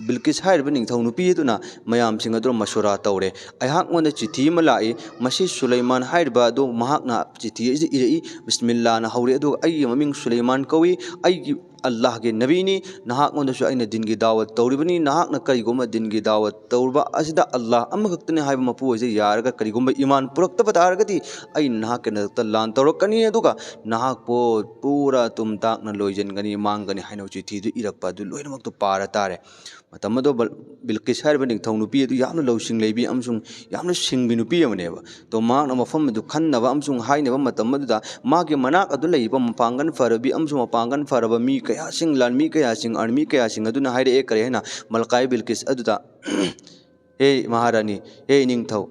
ꯕꯤꯜꯀꯤꯁ ꯍꯥꯏꯔꯤꯕ ꯅꯤꯡꯊꯧ ꯅꯨꯄꯤ ꯑꯗꯨꯅ ꯃꯌꯥꯝꯁꯤꯡ ꯑꯗꯨ ꯃꯁꯨꯔꯥ ꯇꯧꯔꯦ꯫ "ꯑꯩꯍꯥꯛꯉꯣꯟꯗ ꯆꯤꯊꯤ ꯑꯃ ꯂꯥꯛꯏ꯫ ꯃꯁꯤ ꯁꯨꯂꯩꯃꯥꯟ ꯍꯥꯏꯔꯤꯕ ꯑꯗꯨ, ꯃꯍꯥꯛꯅ ꯆꯤꯊꯤ ꯑꯁꯤ ꯏꯔꯛꯏ, ꯕꯤꯁꯃꯤꯜꯂꯥꯅ ꯍꯧꯔꯦ, ꯑꯗꯨꯒ ꯑꯩꯒꯤ ꯃꯃꯤꯡ ꯁꯨꯂꯩꯃꯥꯟ ꯀꯧꯏ꯫ ꯑꯩꯒꯤ ꯑꯜꯂꯥꯍꯒꯤ ꯅꯕꯤꯅꯤ꯫ ꯅꯍꯥꯛꯉꯣꯟꯗꯁꯨ ꯑꯩꯅ ꯗꯤꯟꯒꯤ ꯗꯥꯋꯠ ꯇꯧꯔꯤꯕꯅꯤ꯫ ꯅꯍꯥꯛꯅ ꯀꯔꯤꯒꯨꯝꯕ ꯗꯤꯟꯒꯤ ꯗꯥꯋꯠ ꯇꯧꯔꯕ ꯑꯁꯤꯗ, ꯑꯜꯂꯥꯍ ꯑꯃꯈꯛꯇꯅꯤ ꯍꯥꯏꯕ ꯃꯄꯨ ꯑꯁꯤ ꯌꯥꯔꯒ ꯀꯔꯤꯒꯨꯝꯕ ꯏꯃꯥꯟ ꯄꯨꯔꯛꯇꯕ ꯇꯥꯔꯒꯗꯤ, ꯑꯩꯅ ꯅꯍꯥꯛꯀꯤ ꯅꯥꯛꯇ ꯂꯥꯟ ꯇꯧꯔꯛꯀꯅꯤ, ꯑꯗꯨꯒ ꯅꯍꯥꯛꯄꯨ ꯄꯨꯔꯥ ꯇꯨꯝꯇꯥꯛꯅ ꯂꯣꯏꯁꯤꯟꯒꯅꯤ, ꯃꯥꯡꯒꯅꯤ" ꯍꯥꯏꯅ ꯆꯤꯊꯤꯗꯨ ꯏꯔꯛꯄ ꯑꯗꯨ ꯂꯣꯏꯅꯃꯛꯇꯨ ꯄꯥꯔ ꯇꯥꯔꯦ꯫ ꯃꯇꯝ ꯑꯗꯨ ꯕꯜ-, ꯕꯤꯜꯀꯤꯁ ꯍꯥꯏꯔꯤꯕ ꯅꯤꯡꯊꯧ ꯅꯨꯄꯤ ꯑꯗꯨ ꯌꯥꯝꯅ ꯂꯧꯁꯤꯡ ꯂꯩꯕꯤ ꯑꯃꯁꯨꯡ ꯌꯥꯝꯅ ꯁꯤꯡꯕꯤ ꯅꯨꯄꯤ ꯑꯃꯅꯦꯕ꯫ ꯑꯗꯣ ꯃꯍꯥꯛꯅ ꯃꯐꯝ ꯑꯗꯨ ꯈꯟꯅꯕ ꯑꯃꯁꯨꯡ ꯍꯥꯏꯅꯕ ꯃꯇꯝ ꯑꯗꯨꯗ ꯃꯥꯒꯤ ꯃꯅꯥꯛ ꯑꯗꯨ ꯂꯩꯔꯤꯕ ꯃꯄꯥꯡꯒꯜ ꯐꯔꯕꯤ ꯑꯃꯁꯨꯡ ꯃꯄꯥꯡꯒꯜ ꯐꯔꯕ ꯃꯤ ꯀꯌꯥꯁꯤꯡ, ꯂꯥꯟꯃꯤ ꯀꯌꯥꯁꯤꯡ, ꯑꯥꯔꯃꯤ ꯀꯌꯥꯁꯤꯡ ꯑꯗꯨꯅ ꯍꯥꯏꯔꯛꯑꯦ ꯀꯔꯤ ꯍꯥꯏꯅ, ꯃꯜꯀꯥꯏ ꯕꯤꯜꯀꯤꯁ ꯑꯗꯨꯗ, "ꯍꯦ ꯃꯍꯥꯔꯥꯅꯤ, ꯍꯦ ꯅꯤꯡꯊꯧ,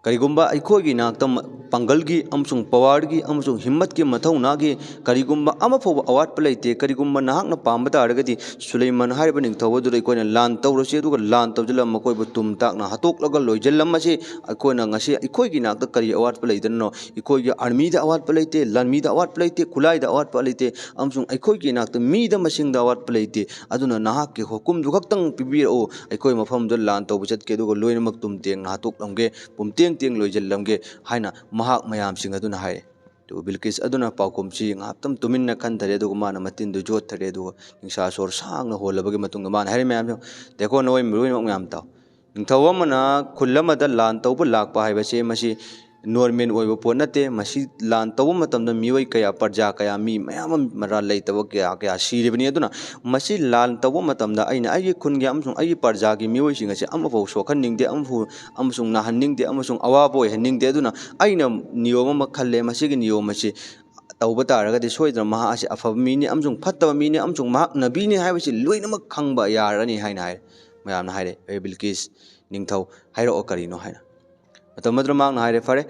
ꯀꯔꯤꯒꯨꯝꯕ ꯑꯩꯈꯣꯏꯒꯤ ꯅꯥꯛꯇ ꯃ-, ꯄꯥꯡꯒꯜꯒꯤ ꯑꯃꯁꯨꯡ ꯄꯋꯥꯔꯒꯤ ꯑꯃꯁꯨꯡ ꯍꯤꯝꯃꯠꯀꯤ ꯃꯊꯧꯅꯥꯒꯤ ꯀꯔꯤꯒꯨꯝꯕ ꯑꯃ ꯐꯥꯎꯕ ꯑꯋꯥꯠꯄ ꯂꯩꯇꯦ꯫ ꯀꯔꯤꯒꯨꯝꯕ ꯅꯍꯥꯛꯅ ꯄꯥꯝꯕ ꯇꯥꯔꯒꯗꯤ ꯁꯨꯂꯩꯃꯥꯟ ꯍꯥꯏꯔꯤꯕ ꯅꯤꯡꯊꯧ ꯑꯗꯨꯗ ꯑꯩꯈꯣꯏꯅ ꯂꯥꯟ ꯇꯧꯔꯁꯤ, ꯑꯗꯨꯒ ꯂꯥꯟ ꯇꯧꯗꯨꯅ ꯃꯈꯣꯏꯕꯨ ꯇꯨꯝ ꯇꯥꯛꯅ ꯍꯥꯠꯇꯣꯛꯂꯒ ꯂꯣꯏꯁꯤꯜꯂꯝꯃꯁꯤ꯫ ꯑꯩꯈꯣꯏꯅ ꯉꯁꯤ ꯑꯩꯈꯣꯏꯒꯤ ꯅꯥꯛꯇ ꯀꯔꯤ ꯑꯋꯥꯠꯄ ꯂꯩꯗꯅꯣ? ꯑꯩꯈꯣꯏꯒꯤ ꯑꯥꯔꯃꯤꯗ ꯑꯋꯥꯠꯄ ꯂꯩꯇꯦ, ꯂꯥꯟꯃꯤꯗ ꯑꯋꯥꯠꯄ ꯂꯩꯇꯦ, ꯈꯨꯠꯂꯥꯏꯗ ꯑꯋꯥꯠꯄ ꯂꯩꯇꯦ, ꯑꯃꯁꯨꯡ ꯑꯩꯈꯣꯏꯒꯤ ꯅꯥꯛꯇ ꯃꯤꯗ ꯃꯁꯤꯡꯗ ꯑꯋꯥꯠꯄ ꯂꯩꯇꯦ꯫ ꯑꯗꯨꯅ ꯅꯍꯥꯛꯀꯤ ꯍꯨꯀꯨꯝꯗꯨ ꯈꯛꯇꯪ ꯄꯤꯕꯤꯔꯛꯎ, ꯑꯩꯈꯣꯏ ꯃꯐꯝꯗꯨꯗ ꯂꯥꯟ ꯇꯧꯕ ꯆꯠꯀꯦ, ꯑꯗꯨꯒ ꯂꯣꯏꯅꯃꯛ ꯇꯨꯝ ꯇꯦꯡꯅ ꯍꯥꯠꯇꯣꯛꯂꯝꯒꯦ, ꯄꯨꯝꯇꯦꯡ ꯇꯦꯡ ꯂꯣꯏꯁꯤꯜꯂꯝꯒꯦ" ꯍꯥꯏꯅ ꯃꯍꯥꯛ ꯃꯌꯥꯝꯁꯤꯡ ꯑꯗꯨꯅ ꯍꯥꯏꯔꯦ꯫ ꯑꯗꯨꯒ ꯕꯤꯜꯀꯤꯁ ꯑꯗꯨꯅ ꯄꯥꯎꯈꯨꯝꯁꯤ ꯉꯥꯏꯍꯥꯛꯇꯪ ꯇꯨꯃꯤꯟꯅ ꯈꯟꯊꯔꯦ, ꯑꯗꯨꯒ ꯃꯥꯅ ꯃꯇꯤꯟꯗꯨ ꯌꯣꯠꯊꯔꯦ, ꯑꯗꯨꯒ ꯅꯤꯡꯁꯥ ꯁꯣꯔ ꯁꯥꯡꯅ ꯍꯣꯜꯂꯕꯒꯤ ꯃꯇꯨꯡꯗ ꯃꯥꯅ ꯍꯥꯏꯔꯦ, "ꯃꯌꯥꯝꯁꯤꯡ, ꯗꯦꯈꯣ, ꯅꯈꯣꯏ ꯂꯣꯏꯅꯃꯛ ꯃꯌꯥꯝ ꯇꯥꯎ꯫ ꯅꯤꯡꯊꯧ ꯑꯃꯅ ꯈꯨꯜ ꯑꯃꯗ ꯂꯥꯟ ꯇꯧꯕ ꯂꯥꯛꯄ ꯍꯥꯏꯕꯁꯦ ꯃꯁꯤ ꯅꯣꯔꯃꯦꯜ ꯑꯣꯏꯕ ꯄꯣꯠ ꯅꯠꯇꯦ꯫ ꯃꯁꯤ ꯂꯥꯟ ꯇꯧꯕ ꯃꯇꯝꯗ ꯃꯤꯑꯣꯏ ꯀꯌꯥ, ꯄ꯭ꯔꯖꯥ ꯀꯌꯥ, ꯃꯤ ꯃꯌꯥꯝ ꯑꯃ ꯃꯔꯥꯜ ꯂꯩꯇꯕ ꯀꯌꯥ ꯀꯌꯥ ꯁꯤꯔꯤꯕꯅꯤ꯫ ꯑꯗꯨꯅ ꯃꯁꯤ ꯂꯥꯟ ꯇꯧꯕ ꯃꯇꯝꯗ ꯑꯩꯅ ꯑꯩꯒꯤ ꯈꯨꯟꯒꯤ ꯑꯃꯁꯨꯡ ꯑꯩꯒꯤ ꯄ꯭ꯔꯖꯥꯒꯤ ꯃꯤꯑꯣꯏꯁꯤꯡ ꯑꯁꯤ ꯑꯃꯐꯥꯎ ꯁꯣꯛꯍꯟꯅꯤꯡꯗꯦ, ꯑꯃꯐꯥꯎ, ꯑꯃꯁꯨꯡ ꯅꯥꯍꯟꯅꯤꯡꯗꯦ, ꯑꯃꯁꯨꯡ ꯑꯋꯥꯕ ꯑꯣꯏꯍꯟꯅꯤꯡꯗꯦ꯫ ꯑꯗꯨꯅ ꯑꯩꯅ ꯅꯤꯌꯣꯝ ꯑꯃ ꯈꯜꯂꯦ, ꯃꯁꯤꯒꯤ ꯅꯤꯌꯣꯝ ꯑꯁꯤ ꯇꯧꯕ ꯇꯥꯔꯒꯗꯤ ꯁꯣꯏꯗꯅ ꯃꯍꯥꯛ ꯑꯁꯤ ꯑꯐꯕ ꯃꯤꯅꯤ ꯑꯃꯁꯨꯡ ꯐꯠꯇꯕ ꯃꯤꯅꯤ ꯑꯃꯁꯨꯡ ꯃꯍꯥꯛ ꯅꯕꯤꯅꯤ ꯍꯥꯏꯕꯁꯤ ꯂꯣꯏꯅꯃꯛ ꯈꯪꯕ ꯌꯥꯔꯅꯤ" ꯍꯥꯏꯅ ꯍꯥꯏꯔꯦ꯫ ꯃꯌꯥꯝꯅ ꯍꯥꯏꯔꯦ, "ꯑꯦ ꯕꯤꯜꯀꯤꯁ, ꯅꯤꯡꯊꯧ, ꯍꯥꯏꯔꯛꯑꯣ ꯀꯔꯤꯅꯣ?" ꯍꯥꯏꯅ꯫ ꯃꯇꯝ ꯑꯗꯨꯗ ꯃꯍꯥꯛꯅ ꯍꯥꯏꯔꯦ, ꯐꯔꯦ,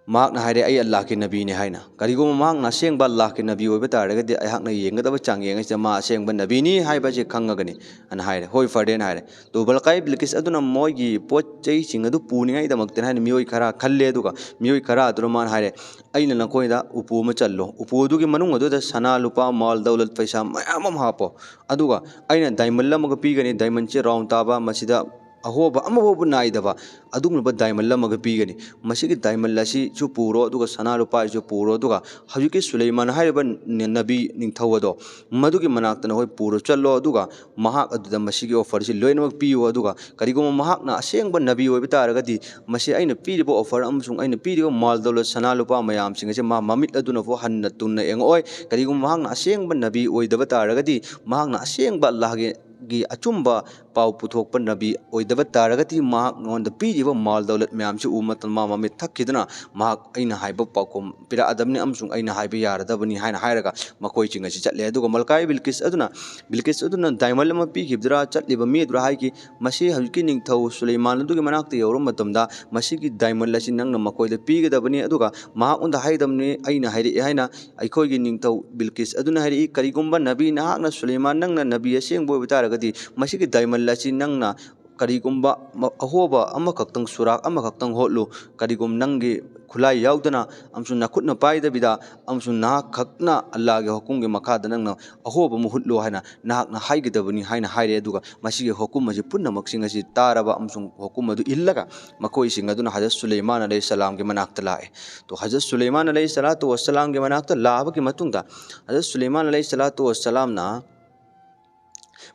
ꯃꯍꯥꯛꯅ ꯍꯥꯏꯔꯦ, "ꯑꯩ ꯑꯜꯂꯥꯍꯀꯤ ꯅꯕꯤꯅꯤ" ꯍꯥꯏꯅ꯫ "ꯀꯔꯤꯒꯨꯝꯕ ꯃꯍꯥꯛꯅ ꯑꯁꯦꯡꯕ ꯑꯜꯂꯥꯍꯀꯤ ꯅꯕꯤ ꯑꯣꯏꯕ ꯇꯥꯔꯒꯗꯤ ꯑꯩꯍꯥꯛꯅ ꯌꯦꯡꯒꯗꯕ ꯆꯥꯡꯌꯦꯡ ꯑꯁꯤꯗ ꯃꯥ ꯑꯁꯦꯡꯕ ꯅꯕꯤꯅꯤ ꯍꯥꯏꯕꯁꯤ ꯈꯪꯉꯒꯅꯤ" ꯍꯥꯏꯅ ꯍꯥꯏꯔꯦ꯫ "ꯍꯣꯏ, ꯐꯔꯦꯅ" ꯍꯥꯏꯔꯦ꯫ ꯑꯗꯨ ꯕꯜꯀꯥꯏ ꯕꯤꯜꯀꯤꯁ ꯑꯗꯨꯅ ꯃꯣꯏꯒꯤ ꯄꯣꯠ ꯆꯩꯁꯤꯡ ꯑꯗꯨ ꯄꯨꯅꯤꯡꯉꯥꯏꯗꯃꯛꯇꯅꯤ ꯍꯥꯏꯅ ꯃꯤꯑꯣꯏ ꯈꯔ ꯈꯜꯂꯦ, ꯑꯗꯨꯒ ꯃꯤꯑꯣꯏ ꯈꯔ ꯑꯗꯨꯅ ꯃꯥꯅ ꯍꯥꯏꯔꯦ, "ꯑꯩꯅ ꯅꯈꯣꯏꯗ ꯎꯄꯨ ꯑꯃ ꯆꯜꯂꯣ, ꯎꯄꯨ ꯑꯗꯨꯒꯤ ꯃꯅꯨꯡ ꯑꯗꯨꯗ ꯁꯅꯥ, ꯂꯨꯄꯥ, ꯃꯥꯜ ꯗꯧꯂꯠ, ꯄꯩꯁꯥ ꯃꯌꯥꯝ ꯑꯃ ꯍꯥꯞꯄꯣ, ꯑꯗꯨꯒ ꯑꯩꯅ ꯗꯥꯏꯃꯟ ꯑꯃꯒ ꯄꯤꯒꯅꯤ, ꯗꯥꯏꯃꯟꯁꯦ ꯔꯥꯎꯟ ꯇꯥꯕ, ꯃꯁꯤꯗ ꯑꯍꯣꯕ ꯑꯃꯐꯥꯎꯕ ꯅꯥꯏꯗꯕ ꯑꯗꯨꯒꯨꯝꯂꯕ ꯗꯥꯏꯃꯟ ꯑꯃꯒ ꯄꯤꯒꯅꯤ꯫ ꯃꯁꯤꯒꯤ ꯗꯥꯏꯃꯟ ꯑꯁꯤꯁꯨ ꯄꯨꯔꯣ, ꯑꯗꯨꯒ ꯁꯅꯥ ꯂꯨꯄꯥꯁꯤꯁꯨ ꯄꯨꯔꯣ, ꯑꯗꯨꯒ ꯍꯧꯖꯤꯛꯀꯤ ꯁꯨꯂꯩꯃꯥꯟ ꯍꯥꯏꯔꯤꯕ ꯅ-, ꯅꯕꯤ ꯅꯤꯡꯊꯧ ꯑꯗꯣ, ꯃꯗꯨꯒꯤ ꯃꯅꯥꯛꯇ ꯅꯈꯣꯏ ꯄꯨꯔ ꯆꯠꯂꯣ, ꯑꯗꯨꯒ ꯃꯍꯥꯛ ꯑꯗꯨꯗ ꯃꯁꯤꯒꯤ ꯑꯣꯐꯔꯁꯤ ꯂꯣꯏꯅꯃꯛ ꯄꯤꯌꯨ꯫ ꯑꯗꯨꯒ ꯀꯔꯤꯒꯨꯝꯕ ꯃꯍꯥꯛꯅ ꯑꯁꯦꯡꯕ ꯅꯕꯤ ꯑꯣꯏꯕ ꯇꯥꯔꯒꯗꯤ, ꯃꯁꯤ ꯑꯩꯅ ꯄꯤꯔꯤꯕ ꯑꯣꯐꯔ ꯑꯃꯁꯨꯡ ꯑꯩꯅ ꯄꯤꯔꯤꯕ ꯃꯥꯜ ꯗꯧꯂꯠ, ꯁꯅꯥ ꯂꯨꯄꯥ ꯃꯌꯥꯝꯁꯤꯡ ꯑꯁꯤ ꯃꯥ ꯃꯃꯤꯠ ꯑꯗꯨꯅꯐꯥꯎ ꯍꯟꯅ ꯇꯨꯟꯅ ꯌꯦꯡꯉꯛꯑꯣꯏ꯫ ꯀꯔꯤꯒꯨꯝꯕ ꯃꯍꯥꯛꯅ ꯑꯁꯦꯡꯕ ꯅꯕꯤ ꯑꯣꯏꯗꯕ ꯇꯥꯔꯒꯗꯤ, ꯃꯍꯥꯛꯅ ꯑꯁꯦꯡꯕ ꯑꯜꯂꯥꯍꯒꯤ, ꯒꯤ ꯑꯆꯨꯝꯕ ꯄꯥꯎ ꯄꯨꯊꯣꯛꯄ ꯅꯕꯤ ꯑꯣꯏꯗꯕ ꯇꯥꯔꯒꯗꯤ, ꯃꯍꯥꯛ ꯃꯉꯣꯟꯗ ꯄꯤꯔꯤꯕ ꯃꯥꯜ ꯗꯧꯂꯠ ꯃꯌꯥꯝꯁꯤ ꯎꯕ ꯃꯇꯝꯗ ꯃꯥ ꯃꯃꯤꯠ ꯊꯛꯈꯤꯗꯨꯅ, ꯃꯍꯥꯛ ꯑꯩꯅ ꯍꯥꯏꯕ ꯄꯥꯎꯈꯨꯝ ꯄꯤꯔꯛꯑꯗꯕꯅꯤ ꯑꯃꯁꯨꯡ ꯑꯩꯅ ꯍꯥꯏꯕ ꯌꯥꯔꯗꯕꯅꯤ ꯍꯥꯏꯅ ꯍꯥꯏꯔꯒ ꯃꯈꯣꯏꯁꯤꯡ ꯑꯁꯤ ꯆꯠꯂꯦ꯫ ꯑꯗꯨꯒ ꯃꯜꯀꯥꯏ ꯕꯤꯜꯀꯤꯁ ꯑꯗꯨꯅ, ꯕꯤꯜꯀꯤꯁ ꯑꯗꯨꯅ ꯗꯥꯏꯃꯟ ꯑꯃ ꯄꯤꯈꯤꯕꯗꯨꯗ ꯆꯠꯂꯤꯕ ꯃꯤ ꯑꯗꯨꯗ ꯍꯥꯏꯈꯤ, "ꯃꯁꯤ ꯍꯧꯖꯤꯛꯀꯤ ꯅꯤꯡꯊꯧ ꯁꯨꯂꯩꯃꯥꯟ ꯑꯗꯨꯒꯤ ꯃꯅꯥꯛꯇ ꯌꯧꯔꯕ ꯃꯇꯝꯗ ꯃꯁꯤꯒꯤ ꯗꯥꯏꯃꯟ ꯑꯁꯤ ꯅꯪꯅ ꯃꯈꯣꯏꯗ ꯄꯤꯒꯗꯕꯅꯤ, ꯑꯗꯨꯒ ꯃꯍꯥꯛꯉꯣꯟꯗ ꯍꯥꯏꯒꯗꯕꯅꯤ, ꯑꯩꯅ ꯍꯥꯏꯔꯛꯑꯦ ꯍꯥꯏꯅ ꯑꯩꯈꯣꯏꯒꯤ ꯅꯤꯡꯊꯧ ꯕꯤꯜꯀꯤꯁ ꯑꯗꯨꯅ ꯍꯥꯏꯔꯛꯏ꯫ ꯀꯔꯤꯒꯨꯝꯕ ꯅꯕꯤ ꯅꯍꯥꯛꯅ ꯁꯨꯂꯩꯃꯥꯟ, ꯅꯪꯅ ꯅꯕꯤ ꯑꯁꯦꯡꯕ ꯑꯣꯏꯕ ꯇꯥꯔꯒꯗꯤ, ꯃꯁꯤꯒꯤ ꯗꯥꯏꯃꯟ ꯑꯁꯤ ꯅꯪꯅ ꯀꯔꯤꯒꯨꯝꯕ ꯃ-, ꯑꯍꯣꯕ ꯑꯃꯈꯛꯇꯪ, ꯁꯨꯔꯥꯛ ꯑꯃꯈꯛꯇꯪ ꯍꯣꯠꯂꯨ꯫ ꯀꯔꯤꯒꯨꯝ ꯅꯪꯒꯤ ꯈꯨꯠꯂꯥꯏ ꯌꯥꯎꯗꯅ ꯑꯃꯁꯨꯡ ꯅꯈꯨꯠꯅ ꯄꯥꯏꯗꯕꯤꯗ ꯑꯃꯁꯨꯡ ꯅꯍꯥꯛ ꯈꯛꯅ ꯑꯜꯂꯥꯍꯒꯤ ꯍꯨꯀꯨꯝꯒꯤ ꯃꯈꯥꯗ ꯅꯪꯅ ꯑꯍꯣꯕ ꯑꯃ ꯍꯨꯠꯂꯨ ꯍꯥꯏꯅ ꯅꯍꯥꯛꯅ ꯍꯥꯏꯒꯗꯕꯅꯤ" ꯍꯥꯏꯅ ꯍꯥꯏꯔꯦ꯫ ꯑꯗꯨꯒ ꯃꯁꯤꯒꯤ ꯍꯨꯀꯨꯝ ꯑꯁꯤ ꯄꯨꯝꯅꯃꯛꯁꯤꯡ ꯑꯁꯤ ꯇꯥꯔꯕ ꯑꯃꯁꯨꯡ ꯍꯨꯀꯨꯝ ꯑꯗꯨ ꯏꯜꯂꯒ ꯃꯈꯣꯏꯁꯤꯡ ꯑꯗꯨꯅ ꯍꯖꯔꯠ ꯁꯨꯂꯩꯃꯥꯟ ꯑꯂꯩꯍꯤꯁꯁꯂꯥꯝꯒꯤ ꯃꯅꯥꯛꯇ ꯂꯥꯛꯑꯦ꯫ ꯇꯣ ꯍꯖꯔꯠ ꯁꯨꯂꯩꯃꯥꯟ ꯑꯂꯩꯍꯤꯁꯁꯂꯥꯇꯨ ꯋꯥꯁꯁꯂꯥꯝꯒꯤ ꯃꯅꯥꯛꯇ ꯂꯥꯛꯑꯕꯒꯤ ꯃꯇꯨꯡꯗ ꯍꯖꯔꯠ ꯁꯨꯂꯩꯃꯥꯟ ꯑꯂꯩꯍꯤꯁꯁꯂꯥꯇꯨ ꯋꯥꯁꯁꯂꯥꯝꯅ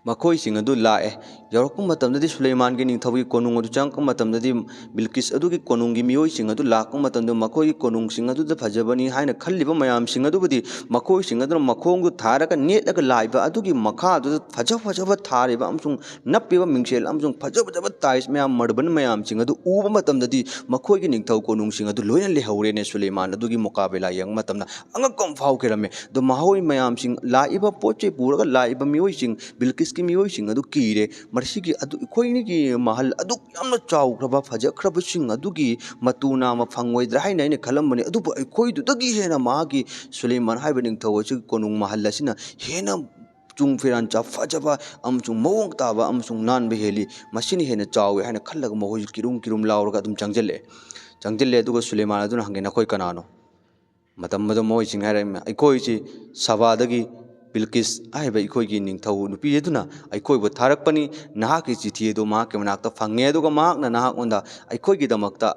ꯃꯈꯣꯏꯁꯤꯡ ꯑꯗꯨ ꯂꯥꯛꯑꯦ꯫ ꯌꯧꯔꯛꯄ ꯃꯇꯝꯗꯗꯤ ꯁꯨꯂꯩꯃꯥꯟꯒꯤ ꯅꯤꯡꯊꯧꯒꯤ ꯀꯣꯅꯨꯡ ꯑꯗꯨ ꯆꯪꯉꯛꯄ ꯃꯇꯝꯗꯗꯤ ꯕꯤꯜꯀꯤꯁ ꯑꯗꯨꯒꯤ ꯀꯣꯅꯨꯡꯒꯤ ꯃꯤꯑꯣꯏꯁꯤꯡ ꯑꯗꯨ ꯂꯥꯛꯄ ꯃꯇꯝꯗ ꯃꯈꯣꯏꯒꯤ ꯀꯣꯅꯨꯡꯁꯤꯡ ꯑꯗꯨꯗ ꯐꯖꯕꯅꯤ ꯍꯥꯏꯅ ꯈꯜꯂꯤꯕ ꯃꯌꯥꯝꯁꯤꯡ ꯑꯗꯨꯕꯨꯗꯤ ꯃꯈꯣꯏꯁꯤꯡ ꯑꯗꯨꯅ ꯃꯈꯣꯡꯗꯨ ꯊꯥꯔꯒ ꯅꯦꯠꯂꯒ ꯂꯥꯛꯏꯕ ꯑꯗꯨꯒꯤ ꯃꯈꯥꯗꯨꯗ ꯐꯖ ꯐꯖꯕ ꯊꯥꯔꯤꯕ ꯑꯃꯁꯨꯡ ꯅꯞꯄꯤꯕ ꯃꯤꯡꯁꯦꯜ ꯑꯃꯁꯨꯡ ꯐꯖ ꯐꯖꯕ ꯇꯥꯏꯁ ꯃꯌꯥꯝ, ꯃꯥꯔꯕꯜ ꯃꯌꯥꯝꯁꯤꯡ ꯑꯗꯨ ꯎꯕ ꯃꯇꯝꯗꯗꯤ ꯃꯈꯣꯏꯒꯤ ꯅꯤꯡꯊꯧ ꯀꯣꯅꯨꯡꯁꯤꯡ ꯑꯗꯨ ꯂꯣꯏꯅ ꯂꯩꯍꯧꯔꯦꯅꯦ꯫ ꯁꯨꯂꯩꯃꯥꯟ ꯑꯗꯨꯒꯤ ꯃꯨꯀꯥꯕꯦꯂꯥ ꯌꯦꯡꯕ ꯃꯇꯝꯗ ꯑꯉꯛꯄ ꯑꯃ ꯐꯥꯎꯈꯤꯔꯝꯃꯦ꯫ ꯑꯗꯣ ꯃꯈꯣꯏ ꯃꯌꯥꯝꯁꯤꯡ, ꯂꯥꯛꯏꯕ ꯄꯣꯠ ꯆꯩ ꯄꯨꯔꯒ ꯂꯥꯛꯏꯕ ꯃꯤꯑꯣꯏꯁꯤꯡ, ꯕꯤꯜꯀꯤꯁꯀꯤ ꯃꯤꯑꯣꯏꯁꯤꯡ ꯑꯗꯨ ꯀꯤꯔꯦ꯫ ꯃꯁꯤꯒꯤ ꯑꯗꯨ ꯑꯩꯈꯣꯏꯒꯤ ꯃꯍꯜ ꯑꯗꯨꯛ ꯌꯥꯝꯅ ꯆꯥꯎꯈ꯭ꯔꯕ, ꯐꯖꯈ꯭ꯔꯕꯁꯤꯡ ꯑꯗꯨꯒꯤ ꯃꯇꯨ ꯅꯥꯝꯃ ꯐꯪꯉꯣꯏꯗ꯭ꯔꯥ ꯍꯥꯏꯅ ꯑꯩꯅ ꯈꯜꯂꯝꯕꯅꯤ, ꯑꯗꯨꯕꯨ ꯑꯩꯈꯣꯏꯗꯨꯗꯒꯤ ꯍꯦꯟꯅ ꯃꯍꯥꯛꯀꯤ ꯁꯨꯂꯩꯃꯥꯟ ꯍꯥꯏꯕ ꯅꯤꯡꯊꯧ ꯑꯁꯤꯒꯤ ꯀꯣꯅꯨꯡ ꯃꯍꯜ ꯑꯁꯤꯅ ꯍꯦꯟꯅ ꯆꯨꯡ ꯐꯤꯔꯥꯟ ꯆ-, ꯐꯖꯕ ꯑꯃꯁꯨꯡ ꯃꯑꯣꯡ ꯇꯥꯕ ꯑꯃꯁꯨꯡ ꯅꯥꯟꯕ ꯍꯦꯜꯂꯤ, ꯃꯁꯤꯅ ꯍꯦꯟꯅ ꯆꯥꯎꯏ ꯍꯥꯏꯅ ꯈꯜꯂꯒ ꯃꯈꯣꯏꯁꯨ ꯀꯤꯔꯨꯝ ꯀꯤꯔꯨꯝ ꯂꯥꯎꯔꯒ ꯑꯗꯨꯝ ꯆꯪꯁꯤꯜꯂꯛꯑꯦ꯫ ꯆꯪꯁꯤꯜꯂꯦ, ꯑꯗꯨꯒ ꯁꯨꯂꯩꯃꯥꯟ ꯑꯗꯨꯅ ꯍꯪꯉꯦ, "ꯅꯈꯣꯏ ꯀꯅꯥꯅꯣ?" ꯃꯇꯝ ꯑꯗꯨ ꯃꯈꯣꯏꯁꯤꯡ ꯍꯥꯏꯔꯦ, "ꯑꯩꯈꯣꯏꯁꯤ ꯁꯕꯥꯗꯒꯤ ꯕꯤꯜꯀꯤꯁ ꯍꯥꯏꯕ ꯑꯩꯈꯣꯏꯒꯤ ꯅꯤꯡꯊꯧ ꯅꯨꯄꯤ ꯑꯗꯨꯅ ꯑꯩꯈꯣꯏꯕꯨ ꯊꯥꯔꯛꯄꯅꯤ꯫ ꯅꯍꯥꯛꯀꯤ ꯆꯤꯊꯤ ꯑꯗꯨ ꯃꯍꯥꯛꯀꯤ ꯃꯅꯥꯛꯇ ꯐꯪꯉꯦ, ꯑꯗꯨꯒ ꯃꯍꯥꯛꯅ ꯅꯍꯥꯛꯉꯣꯟꯗ ꯑꯩꯈꯣꯏꯒꯤꯗꯃꯛꯇ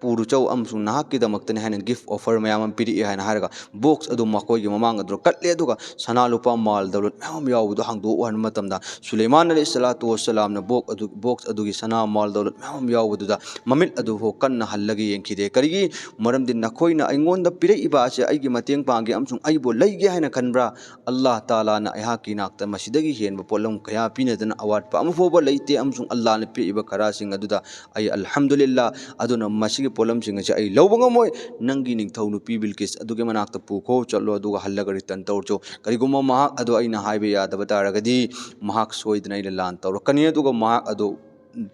ꯄꯨꯔꯨꯆꯧ ꯑꯃꯁꯨꯡ ꯅꯍꯥꯛꯀꯤꯗꯃꯛꯇꯅꯤ ꯍꯥꯏꯅ gift offer ꯃꯌꯥꯝ ꯑꯃ ꯄꯤꯔꯛꯏ ꯍꯥꯏꯅ ꯍꯥꯏꯔꯒ, ꯕꯣꯛꯁ ꯑꯗꯨ ꯃꯈꯣꯏꯒꯤ ꯃꯃꯥꯡ ꯑꯗꯨꯗ ꯀꯠꯂꯦ꯫ ꯑꯗꯨꯒ ꯁꯅꯥ ꯂꯨꯄꯥ ꯃꯥꯜ ꯗꯧꯂꯠ ꯃꯌꯥꯝ ꯑꯃ ꯌꯥꯎꯕꯗꯨ ꯍꯥꯡꯗꯣꯛꯎ ꯍꯥꯏꯕ ꯃꯇꯝꯗ, ꯁꯨꯂꯩꯃꯥꯟ ꯑꯂꯩꯍꯤ ꯁꯂꯥꯇꯨ ꯋꯁꯁꯂꯥꯝꯅ ꯕꯣꯛ ꯑꯗꯨ, ꯕꯣꯛꯁ ꯑꯗꯨꯒꯤ ꯁꯅꯥ ꯃꯥꯜ ꯗꯧꯂꯠ ꯃꯌꯥꯝ ꯑꯃ ꯌꯥꯎꯕꯗꯨꯗ ꯃꯃꯤꯠ ꯑꯗꯨ ꯐꯥꯎ ꯀꯟꯅ ꯍꯜꯂꯒ ꯌꯦꯡꯈꯤꯗꯦ꯫ ꯀꯔꯤꯒꯤ? ꯃꯔꯝꯗꯤ ꯅꯈꯣꯏꯅ ꯑꯩꯉꯣꯟꯗ ꯄꯤꯔꯛꯏꯕ ꯑꯁꯤ ꯑꯩꯒꯤ ꯃꯇꯦꯡ ꯄꯥꯡꯒꯦ ꯑꯃꯁꯨꯡ ꯑꯩꯕꯨ ꯂꯩꯒꯦ ꯍꯥꯏꯅ ꯈꯟꯕ꯭ꯔꯥ? ꯑꯜꯂꯥꯍ ꯇꯥꯂꯥꯅ ꯑꯩꯍꯥꯛꯀꯤ ꯅꯥꯛꯇ ꯃꯁꯤꯗꯒꯤ ꯍꯦꯟꯕ ꯄꯣꯠꯂꯝ ꯀꯌꯥ ꯄꯤꯅꯗꯅ ꯑꯋꯥꯠꯄ ꯑꯃ ꯐꯥꯎꯕ ꯂꯩꯇꯦ, ꯑꯃꯁꯨꯡ ꯑꯜꯂꯥꯍꯅ ꯄꯤꯔꯛꯏꯕ ꯈꯔꯁꯤꯡ ꯑꯗꯨꯗ ꯑꯩ ꯑꯜꯍꯝꯗꯨꯂꯤꯜꯂꯥ꯫ ꯑꯗꯨꯅ ꯃꯁꯤꯒꯤ ꯄꯣꯠꯂꯝꯁꯤꯡ ꯑꯁꯤ ꯑꯩ ꯂꯧꯕ ꯉꯝꯃꯣꯏ꯫ ꯅꯪꯒꯤ ꯅꯤꯡꯊꯧ ꯅꯨꯄꯤ ꯕꯤꯜꯀꯤꯁ ꯑꯗꯨꯒꯤ ꯃꯅꯥꯛꯇ ꯄꯨꯈꯣ, ꯆꯠꯂꯣ, ꯑꯗꯨꯒ ꯍꯜꯂꯒ ꯔꯤꯇꯔꯟ ꯇꯧꯔꯆꯣ꯫ ꯀꯔꯤꯒꯨꯝꯕ ꯃꯍꯥꯛ ꯑꯗꯨ ꯑꯩꯅ ꯍꯥꯏꯕ ꯌꯥꯗꯕ ꯇꯥꯔꯒꯗꯤ, ꯃꯍꯥꯛ ꯁꯣꯏꯗꯅ ꯑꯩꯅ ꯂꯥꯟ ꯇꯧꯔꯛꯀꯅꯤ, ꯑꯗꯨꯒ ꯃꯍꯥꯛ ꯑꯗꯨ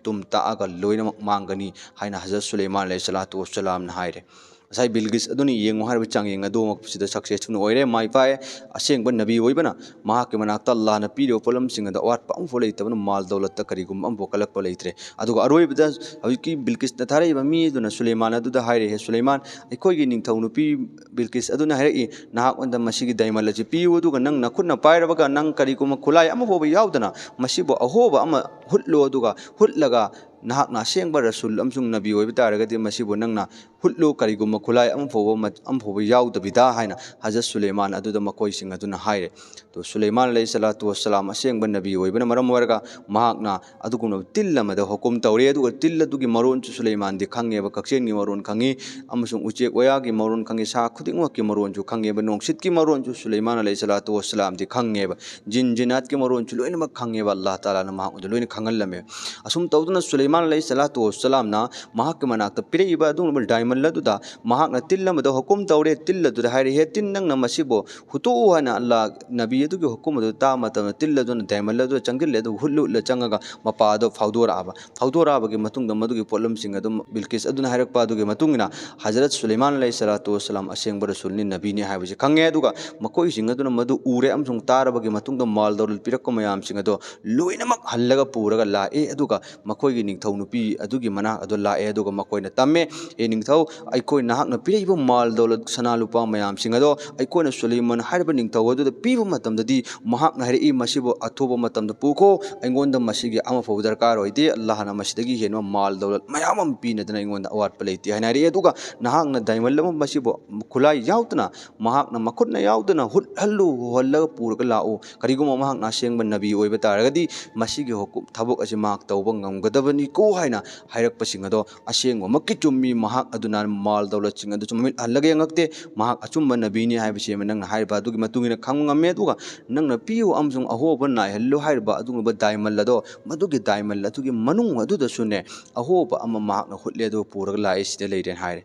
ꯇꯨꯝ ꯇꯥꯛꯑꯒ ꯂꯣꯏꯅꯃꯛ ꯃꯥꯡꯒꯅꯤ ꯍꯥꯏꯅ ꯍꯖꯔꯠ ꯁꯨꯂꯩꯃꯥꯟ ꯑꯂꯩꯍꯤ ꯁꯂꯥꯇꯨ ꯋꯁꯁꯂꯥꯝꯅ ꯍꯥꯏꯔꯦ꯫ ꯉꯁꯥꯏ ꯕꯤꯜꯀꯤꯁ ꯑꯗꯨꯅ ꯌꯦꯡꯉꯨ ꯍꯥꯏꯔꯤꯕ ꯆꯥꯡꯌꯦꯡ ꯑꯗꯨꯃꯛꯁꯤꯗ successful ꯑꯣꯏꯔꯦ, ꯃꯥꯏ ꯄꯥꯛꯑꯦ꯫ ꯑꯁꯦꯡꯕ ꯅꯕꯤ ꯑꯣꯏꯕꯅ ꯃꯍꯥꯛꯀꯤ ꯃꯅꯥꯛꯇ ꯑꯜꯂꯥꯍꯅ ꯄꯤꯔꯤꯕ ꯄꯣꯠꯂꯝꯁꯤꯡ ꯑꯗꯣ ꯑꯋꯥꯠꯄ ꯑꯃꯐꯥꯎ ꯂꯩꯇꯕꯅ, ꯃꯥꯜ ꯗꯧꯂꯠꯇ ꯀꯔꯤꯒꯨꯝꯕ ꯑꯃꯐꯥꯎ ꯀꯜꯂꯛꯄ ꯂꯩꯇ꯭ꯔꯦ꯫ ꯑꯗꯨꯒ ꯑꯔꯣꯏꯕꯗ ꯍꯧꯖꯤꯛꯀꯤ ꯕꯤꯜꯀꯤꯁꯅ ꯊꯥꯔꯛꯏꯕ ꯃꯤ ꯑꯗꯨꯅ ꯁꯨꯂꯩꯃꯥꯟ ꯑꯗꯨꯗ ꯍꯥꯏꯔꯦ, "ꯍꯦ ꯁꯨꯂꯩꯃꯥꯟ, ꯑꯩꯈꯣꯏꯒꯤ ꯅꯤꯡꯊꯧ ꯅꯨꯄꯤ ꯕꯤꯜꯀꯤꯁ ꯑꯗꯨꯅ ꯍꯥꯏꯔꯛꯏ, ꯅꯍꯥꯛꯉꯣꯟꯗ ꯃꯁꯤꯒꯤ diamond ꯑꯁꯤ ꯄꯤꯌꯨ, ꯑꯗꯨꯒ ꯅꯪ ꯅꯈꯨꯠꯅ ꯄꯥꯏꯔꯕꯒ ꯅꯪ ꯀꯔꯤꯒꯨꯝꯕ ꯈꯨꯠꯂꯥꯏ ꯑꯃꯐꯥꯎꯕ ꯌꯥꯎꯗꯅ ꯃꯁꯤꯕꯨ ꯑꯍꯣꯕ ꯑꯃ ꯍꯨꯠꯂꯨ, ꯑꯗꯨꯒ ꯍꯨꯠꯂꯒ ꯅꯍꯥꯛꯅ ꯑꯁꯦꯡꯕ ꯔꯁꯨꯜ ꯑꯃꯁꯨꯡ ꯅꯕꯤ ꯑꯣꯏꯕ ꯇꯥꯔꯒꯗꯤ ꯃꯁꯤꯕꯨ ꯅꯪꯅ ꯍꯨꯠꯂꯨ, ꯀꯔꯤꯒꯨꯝꯕ ꯈꯨꯠꯂꯥꯏ ꯑꯃꯐꯥꯎꯕ ꯃ-, ꯑꯃꯐꯥꯎꯕ ꯌꯥꯎꯗꯕꯤꯗ" ꯍꯥꯏꯅ ꯍꯖꯔꯠ ꯁꯨꯂꯩꯃꯥꯟ ꯑꯗꯨꯗ ꯃꯈꯣꯏꯁꯤꯡ ꯑꯗꯨꯅ ꯍꯥꯏꯔꯦ꯫ ꯑꯗꯣ ꯁꯨꯂꯩꯃꯥꯟ ꯑꯂꯩꯍꯤ ꯁꯂꯥꯇꯨ ꯋꯁꯁꯂꯥꯝ ꯑꯁꯦꯡꯕ ꯅꯕꯤ ꯑꯣꯏꯕꯅ ꯃꯔꯝ ꯑꯣꯏꯔꯒ ꯃꯍꯥꯛꯅ ꯑꯗꯨꯒꯨꯝꯂꯕ ꯇꯤꯜ ꯑꯃꯗ ꯍꯨꯀꯨꯝ ꯇꯧꯔꯦ, ꯑꯗꯨꯒ ꯇꯤꯜ ꯑꯗꯨꯒꯤ ꯃꯔꯣꯟꯁꯨ ꯁꯨꯂꯩꯃꯥꯟꯗꯤ ꯈꯪꯉꯦꯕ, ꯀꯛꯆꯦꯡꯒꯤ ꯃꯔꯣꯟ ꯈꯪꯉꯤ, ꯑꯃꯁꯨꯡ ꯎꯆꯦꯛ ꯋꯥꯌꯥꯒꯤ ꯃꯔꯣꯟ ꯈꯪꯉꯤ, ꯁꯥ ꯈꯨꯗꯤꯡꯃꯛꯀꯤ ꯃꯔꯣꯟꯁꯨ ꯈꯪꯉꯦꯕ, ꯅꯣꯡꯁꯤꯠꯀꯤ ꯃꯔꯣꯟꯁꯨ ꯁꯨꯂꯩꯃꯥꯟ ꯑꯂꯩꯍꯤ ꯁꯂꯥꯇꯨ ꯋꯁꯁꯂꯥꯝꯗꯤ ꯈꯪꯉꯦꯕ, ꯖꯤꯟ ꯖꯤꯅꯥꯠꯀꯤ ꯃꯔꯣꯟꯁꯨ ꯂꯣꯏꯅꯃꯛ ꯈꯪꯉꯦꯕ꯫ ꯑꯜꯂꯥꯍ ꯇꯥꯂꯥꯅ ꯃꯍꯥꯛꯉꯣꯟꯗ ꯂꯣꯏꯅ ꯈꯪꯍꯜꯂꯝꯃꯦ꯫ ꯑꯁꯨꯝ ꯇꯧꯗꯨꯅ ꯁꯨꯂꯩꯃꯥꯟ ꯑꯂꯩꯍꯤ ꯁꯂꯥꯇꯨ ꯋꯁꯁꯂꯥꯝꯅ ꯃꯍꯥꯛꯀꯤ ꯃꯅꯥꯛꯇ ꯄꯤꯔꯛꯏꯕ ꯑꯗꯨꯒꯨꯝꯂꯕ diamond ꯑꯗꯨꯗ ꯃꯍꯥꯛꯅ ꯇꯤꯜ ꯑꯃꯗ ꯍꯨꯀꯨꯝ ꯇꯧꯔꯦ꯫ ꯇꯤꯜ ꯑꯗꯨꯗ ꯍꯥꯏꯔꯦ, "ꯍꯦ ꯇꯤꯟ, ꯅꯪꯅ ꯃꯁꯤꯕꯨ ꯍꯨꯠꯇꯣꯛꯎ" ꯍꯥꯏꯅ ꯑꯜꯂꯥꯍ ꯅꯕꯤ ꯑꯗꯨꯒꯤ ꯍꯨꯀꯨꯝ ꯑꯗꯨ ꯇꯥꯕ ꯃꯇꯝꯗ ꯇꯤꯜ ꯑꯗꯨꯅ diamond ꯑꯗꯨꯗ ꯆꯪꯁꯤꯜꯂꯦ, ꯑꯗꯨꯒ ꯍꯨꯠꯂ ꯍꯨꯠꯂ ꯆꯪꯉꯒ ꯃꯄꯥ ꯑꯗꯨ ꯐꯥꯎꯗꯣꯔꯛꯑꯕ꯫ ꯐꯥꯎꯗꯣꯔꯛꯑꯕꯒꯤ ꯃꯇꯨꯡꯗ ꯃꯗꯨꯒꯤ ꯄꯣꯠꯂꯝꯁꯤꯡ ꯑꯗꯨ ꯕꯤꯜꯀꯤꯁ ꯑꯗꯨꯅ ꯍꯥꯏꯔꯛꯄ ꯑꯗꯨꯒꯤ ꯃꯇꯨꯡ ꯏꯟꯅ ꯍꯖꯔꯠ ꯁꯨꯂꯩꯃꯥꯟ ꯑꯂꯩꯍꯤ ꯁꯂꯥꯇꯨ ꯋꯁꯁꯂꯥꯝ ꯑꯁꯦꯡꯕ ꯔꯁꯨꯜꯅꯤ, ꯅꯕꯤꯅꯤ ꯍꯥꯏꯕꯁꯤ ꯈꯪꯉꯦ꯫ ꯑꯗꯨꯒ ꯃꯈꯣꯏꯁꯤꯡ ꯑꯗꯨꯅ ꯃꯗꯨ ꯎꯔꯦ ꯑꯃꯁꯨꯡ ꯇꯥꯔꯕꯒꯤ ꯃꯇꯨꯡꯗ ꯃꯥꯜ ꯗꯧꯂꯠ ꯄꯤꯔꯛꯄ ꯃꯌꯥꯝꯁꯤꯡ ꯑꯗꯣ ꯂꯣꯏꯅꯃꯛ ꯍꯜꯂꯒ ꯄꯨꯔꯒ ꯂꯥꯛꯑꯦ꯫ ꯑꯗꯨꯒ ꯃꯈꯣꯏꯒꯤ ꯅꯤꯡꯊꯧ ꯅꯨꯄꯤ ꯑꯗꯨꯒꯤ ꯃꯅꯥꯛ ꯑꯗꯨ ꯂꯥꯛꯑꯦ꯫ ꯑꯗꯨꯒ ꯃꯈꯣꯏꯅ ꯇꯝꯃꯦ, "ꯑꯦ ꯅꯤꯡꯊꯧ, ꯑꯩꯈꯣꯏ ꯅꯍꯥꯛꯅ ꯄꯤꯔꯛꯏꯕ ꯃꯥꯜ ꯗꯧꯂꯠ, ꯁꯅꯥ ꯂꯨꯄꯥ ꯃꯌꯥꯝꯁꯤꯡ ꯑꯗꯣ ꯑꯩꯈꯣꯏꯅ ꯁꯨꯂꯩꯃꯥꯟ ꯍꯥꯏꯔꯤꯕ ꯅꯤꯡꯊꯧ ꯑꯗꯨꯗ ꯄꯤꯕ ꯃꯇꯝꯗꯗꯤ ꯃꯍꯥꯛꯅ ꯍꯥꯏꯔꯛꯏ, 'ꯃꯁꯤꯕꯨ ꯑꯊꯨꯕ ꯃꯇꯝꯗ ꯄꯨꯈꯣ, ꯑꯩꯉꯣꯟꯗ ꯃꯁꯤꯒꯤ ꯑꯃꯐꯥꯎꯕ ꯗꯔꯀꯥꯔ ꯑꯣꯏꯗꯦ꯫ ꯑꯜꯂꯥꯍꯅ ꯃꯁꯤꯗꯒꯤ ꯍꯦꯟꯕ ꯃꯥꯜ ꯗꯧꯂꯠ ꯃꯌꯥꯝ ꯑꯃ ꯄꯤꯅꯗꯅ ꯑꯩꯉꯣꯟꯗ ꯑꯋꯥꯠꯄ ꯂꯩꯇꯦ' ꯍꯥꯏꯅ ꯍꯥꯏꯔꯛꯏ꯫ ꯑꯗꯨꯒ ꯅꯍꯥꯛꯅ ꯗꯥꯏꯃꯟ ꯑꯃ ꯃꯁꯤꯕꯨ ꯈꯨꯠꯂꯥꯏ ꯌꯥꯎꯗꯅ, ꯃꯍꯥꯛꯅ ꯃꯈꯨꯠꯅ ꯌꯥꯎꯗꯅ ꯍꯨꯠꯍꯜꯂꯨ, ꯍꯨꯍꯜꯂꯒ ꯄꯨꯔꯒ ꯂꯥꯛꯎ꯫ ꯀꯔꯤꯒꯨꯝꯕ ꯃꯍꯥꯛꯅ ꯑꯁꯦꯡꯕ ꯅꯕꯤ ꯑꯣꯏꯕ ꯇꯥꯔꯒꯗꯤ ꯃꯁꯤꯒꯤ ꯍꯨꯀꯨꯝ, ꯊꯕꯛ ꯑꯁꯤ ꯃꯍꯥꯛ ꯇꯧꯕ ꯉꯝꯒꯗꯕꯅꯤꯀꯣ" ꯍꯥꯏꯅ ꯍꯥꯏꯔꯛꯄꯁꯤꯡ ꯑꯗꯣ ꯑꯁꯦꯡꯕꯃꯛꯀꯤ ꯆꯨꯝꯃꯤ꯫ ꯃꯍꯥꯛ ꯑꯗꯨꯅ ꯃꯥꯜ ꯗꯧꯂꯠꯁꯤꯡ ꯑꯗꯨꯁꯨ ꯃꯃꯤꯠ ꯍꯜꯂꯒ ꯌꯦꯡꯉꯛꯇꯦ꯫ ꯃꯍꯥꯛ ꯑꯆꯨꯝꯕ ꯅꯕꯤꯅꯤ ꯍꯥꯏꯕꯁꯤ ꯑꯃ ꯅꯪꯅ ꯍꯥꯏꯔꯤꯕ ꯑꯗꯨꯒꯤ ꯃꯇꯨꯡ ꯏꯟꯅ ꯈꯪꯕ ꯉꯝꯃꯦ꯫ ꯑꯗꯨꯒ ꯅꯪꯅ ꯄꯤꯌꯨ ꯑꯃꯁꯨꯡ ꯑꯍꯣꯕ ꯅꯥꯏꯍꯜꯂꯨ ꯍꯥꯏꯔꯤꯕ ꯑꯗꯨꯒꯨꯝꯂꯕ ꯗꯥꯏꯃꯟ ꯑꯗꯣ, ꯃꯗꯨꯒꯤ ꯗꯥꯏꯃꯟ ꯑꯗꯨꯒꯤ ꯃꯅꯨꯡ ꯑꯗꯨꯗꯁꯨꯅꯦ ꯑꯍꯣꯕ ꯑꯃ ꯃꯍꯥꯛꯅ ꯍꯨꯠꯂꯦ ꯑꯗꯨꯒ ꯄꯨꯔꯒ ꯂꯥꯛꯑꯦ, ꯁꯤꯗ ꯂꯩꯔꯦꯅ ꯍꯥꯏꯔꯦ꯫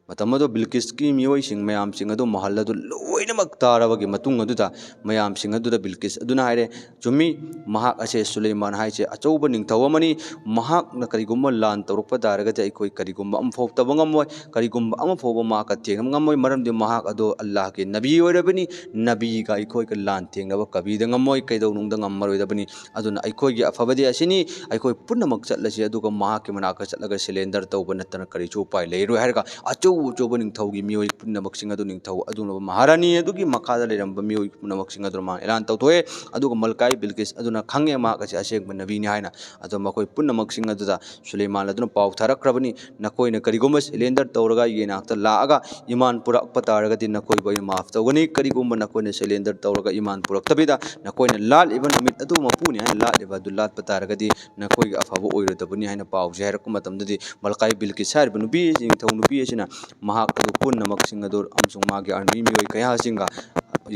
ꯃꯇꯝ ꯑꯗꯨ ꯕꯤꯜꯀꯤꯁꯀꯤ ꯃꯤꯑꯣꯏꯁꯤꯡ ꯃꯌꯥꯝꯁꯤꯡ ꯑꯗꯨ ꯃꯍꯜ ꯑꯗꯨ ꯂꯣꯏꯅꯃꯛ ꯇꯥꯔꯕꯒꯤ ꯃꯇꯨꯡ ꯑꯗꯨꯗ ꯃꯌꯥꯝꯁꯤꯡ ꯑꯗꯨꯗ ꯕꯤꯜꯀꯤꯁ ꯑꯗꯨꯅ ꯍꯥꯏꯔꯦ, "ꯆꯨꯝꯃꯤ, ꯃꯍꯥꯛ ꯑꯁꯦ ꯁꯨꯂꯩꯃꯥꯟ ꯍꯥꯏꯁꯦ ꯑꯆꯧꯕ ꯅꯤꯡꯊꯧ ꯑꯃꯅꯤ꯫ ꯃꯍꯥꯛꯅ ꯀꯔꯤꯒꯨꯝꯕ ꯂꯥꯟ ꯇꯧꯔꯛꯄ ꯇꯥꯔꯒꯗꯤ ꯑꯩꯈꯣꯏ ꯀꯔꯤꯒꯨꯝꯕ ꯑꯃꯐꯥꯎ ꯇꯧꯕ ꯉꯝꯃꯣꯏ, ꯀꯔꯤꯒꯨꯝꯕ ꯑꯃꯐꯥꯎꯕ ꯃꯍꯥꯛꯀ ꯊꯦꯡꯅꯕ ꯉꯝꯃꯣꯏ, ꯃꯔꯝꯗꯤ ꯃꯍꯥꯛ ꯑꯗꯣ ꯑꯜꯂꯥꯍꯒꯤ ꯅꯕꯤ ꯑꯣꯏꯔꯕꯅꯤ꯫ ꯅꯕꯤꯒ ꯑꯩꯈꯣꯏꯒ ꯂꯥꯟ ꯊꯦꯡꯅꯕ ꯀꯕꯤꯗ ꯉꯝꯃꯣꯏ, ꯀꯩꯗꯧꯅꯨꯡꯗ ꯉꯝꯃꯔꯣꯏꯗꯕꯅꯤ꯫ ꯑꯗꯨꯅ ꯑꯩꯈꯣꯏꯒꯤ ꯑꯐꯕꯗꯤ ꯑꯁꯤꯅꯤ, ꯑꯩꯈꯣꯏ ꯄꯨꯝꯅꯃꯛ ꯆꯠꯂꯁꯤ, ꯑꯗꯨꯒ ꯃꯍꯥꯛꯀꯤ ꯃꯅꯥꯛꯇ ꯆꯠꯂꯒ ꯁꯔꯦꯟꯗꯔ ꯇꯧꯕ ꯅꯠꯇꯅ ꯀꯔꯤꯁꯨ ꯎꯄꯥꯏ ꯂꯩꯔꯣꯏ" ꯍꯥꯏꯔꯒ ꯑꯆꯧ ꯑꯆꯧꯕ ꯅꯤꯡꯊꯧꯒꯤ ꯃꯤꯑꯣꯏ ꯄꯨꯝꯅꯃꯛꯁꯤꯡ ꯑꯗꯨ, ꯅꯤꯡꯊꯧ ꯑꯗꯨꯒꯨꯝꯂꯕ ꯃꯍꯥꯔꯥꯅꯤ ꯑꯗꯨꯒꯤ ꯃꯈꯥꯗ ꯂꯩꯔꯝꯕ ꯃꯤꯑꯣꯏ ꯄꯨꯝꯅꯃꯛꯁꯤꯡ ꯑꯗꯨꯅ ꯃꯥꯅ ꯑꯦꯂꯥꯟ ꯇꯧꯊꯣꯛꯑꯦ꯫ ꯑꯗꯨꯒ ꯃꯜꯀꯥꯏ ꯕꯤꯜꯀꯤꯁ ꯑꯗꯨꯅ ꯈꯪꯉꯦ ꯃꯍꯥꯛ ꯑꯁꯤ ꯑꯁꯦꯡꯕ ꯅꯕꯤꯅꯤ ꯍꯥꯏꯅ꯫ ꯑꯗꯣ ꯃꯈꯣꯏ ꯄꯨꯝꯅꯃꯛꯁꯤꯡ ꯑꯗꯨꯗ ꯁꯨꯂꯩꯃꯥꯟ ꯑꯗꯨꯅ ꯄꯥꯎ ꯊꯥꯔꯛꯈ꯭ꯔꯕꯅꯤ, "ꯅꯈꯣꯏꯅ ꯀꯔꯤꯒꯨꯝꯕ ꯁꯔꯦꯟꯗꯔ ꯇꯧꯔꯒ ꯑꯩꯒꯤ ꯏꯅꯥꯛꯇ ꯂꯥꯛꯑꯒ ꯏꯃꯥꯟ ꯄꯨꯔꯛꯄ ꯇꯥꯔꯒꯗꯤ ꯅꯈꯣꯏꯕꯨ ꯑꯩꯅ ꯃꯥꯐ ꯇꯧꯒꯅꯤ꯫ ꯀꯔꯤꯒꯨꯝꯕ ꯅꯈꯣꯏꯅ ꯁꯔꯦꯟꯗꯔ ꯇꯧꯔꯒ ꯏꯃꯥꯟ ꯄꯨꯔꯛꯇꯕꯤꯗ ꯅꯈꯣꯏꯅ ꯂꯥꯠꯂꯤꯕ ꯅꯨꯃꯤꯠ ꯑꯗꯨ ꯃꯄꯨꯅꯤ ꯍꯥꯏꯅ ꯂꯥꯠꯂꯤꯕ ꯑꯗꯨ ꯂꯥꯠꯄ ꯇꯥꯔꯒꯗꯤ ꯅꯈꯣꯏꯒꯤ ꯑꯐꯕ ꯑꯣꯏꯔꯣꯏꯗꯕꯅꯤ" ꯍꯥꯏꯅ ꯄꯥꯎꯁꯦ ꯍꯥꯏꯔꯛꯄ ꯃꯇꯝꯗꯗꯤ ꯃꯜꯀꯥꯏ ꯕꯤꯜꯀꯤꯁ ꯍꯥꯏꯔꯤꯕ ꯅꯨꯄꯤ ꯑꯁꯤ, ꯅꯤꯡꯊꯧ ꯅꯨꯄꯤ ꯑꯁꯤꯅ ꯃꯍꯥꯛ ꯑꯗꯨ ꯄꯨꯝꯅꯃꯛꯁꯤꯡ ꯑꯗꯨ ꯑꯃꯁꯨꯡ ꯃꯥꯒꯤ ꯑꯥꯔꯃꯤ ꯃꯤꯑꯣꯏ ꯀꯌꯥꯁꯤꯡꯒ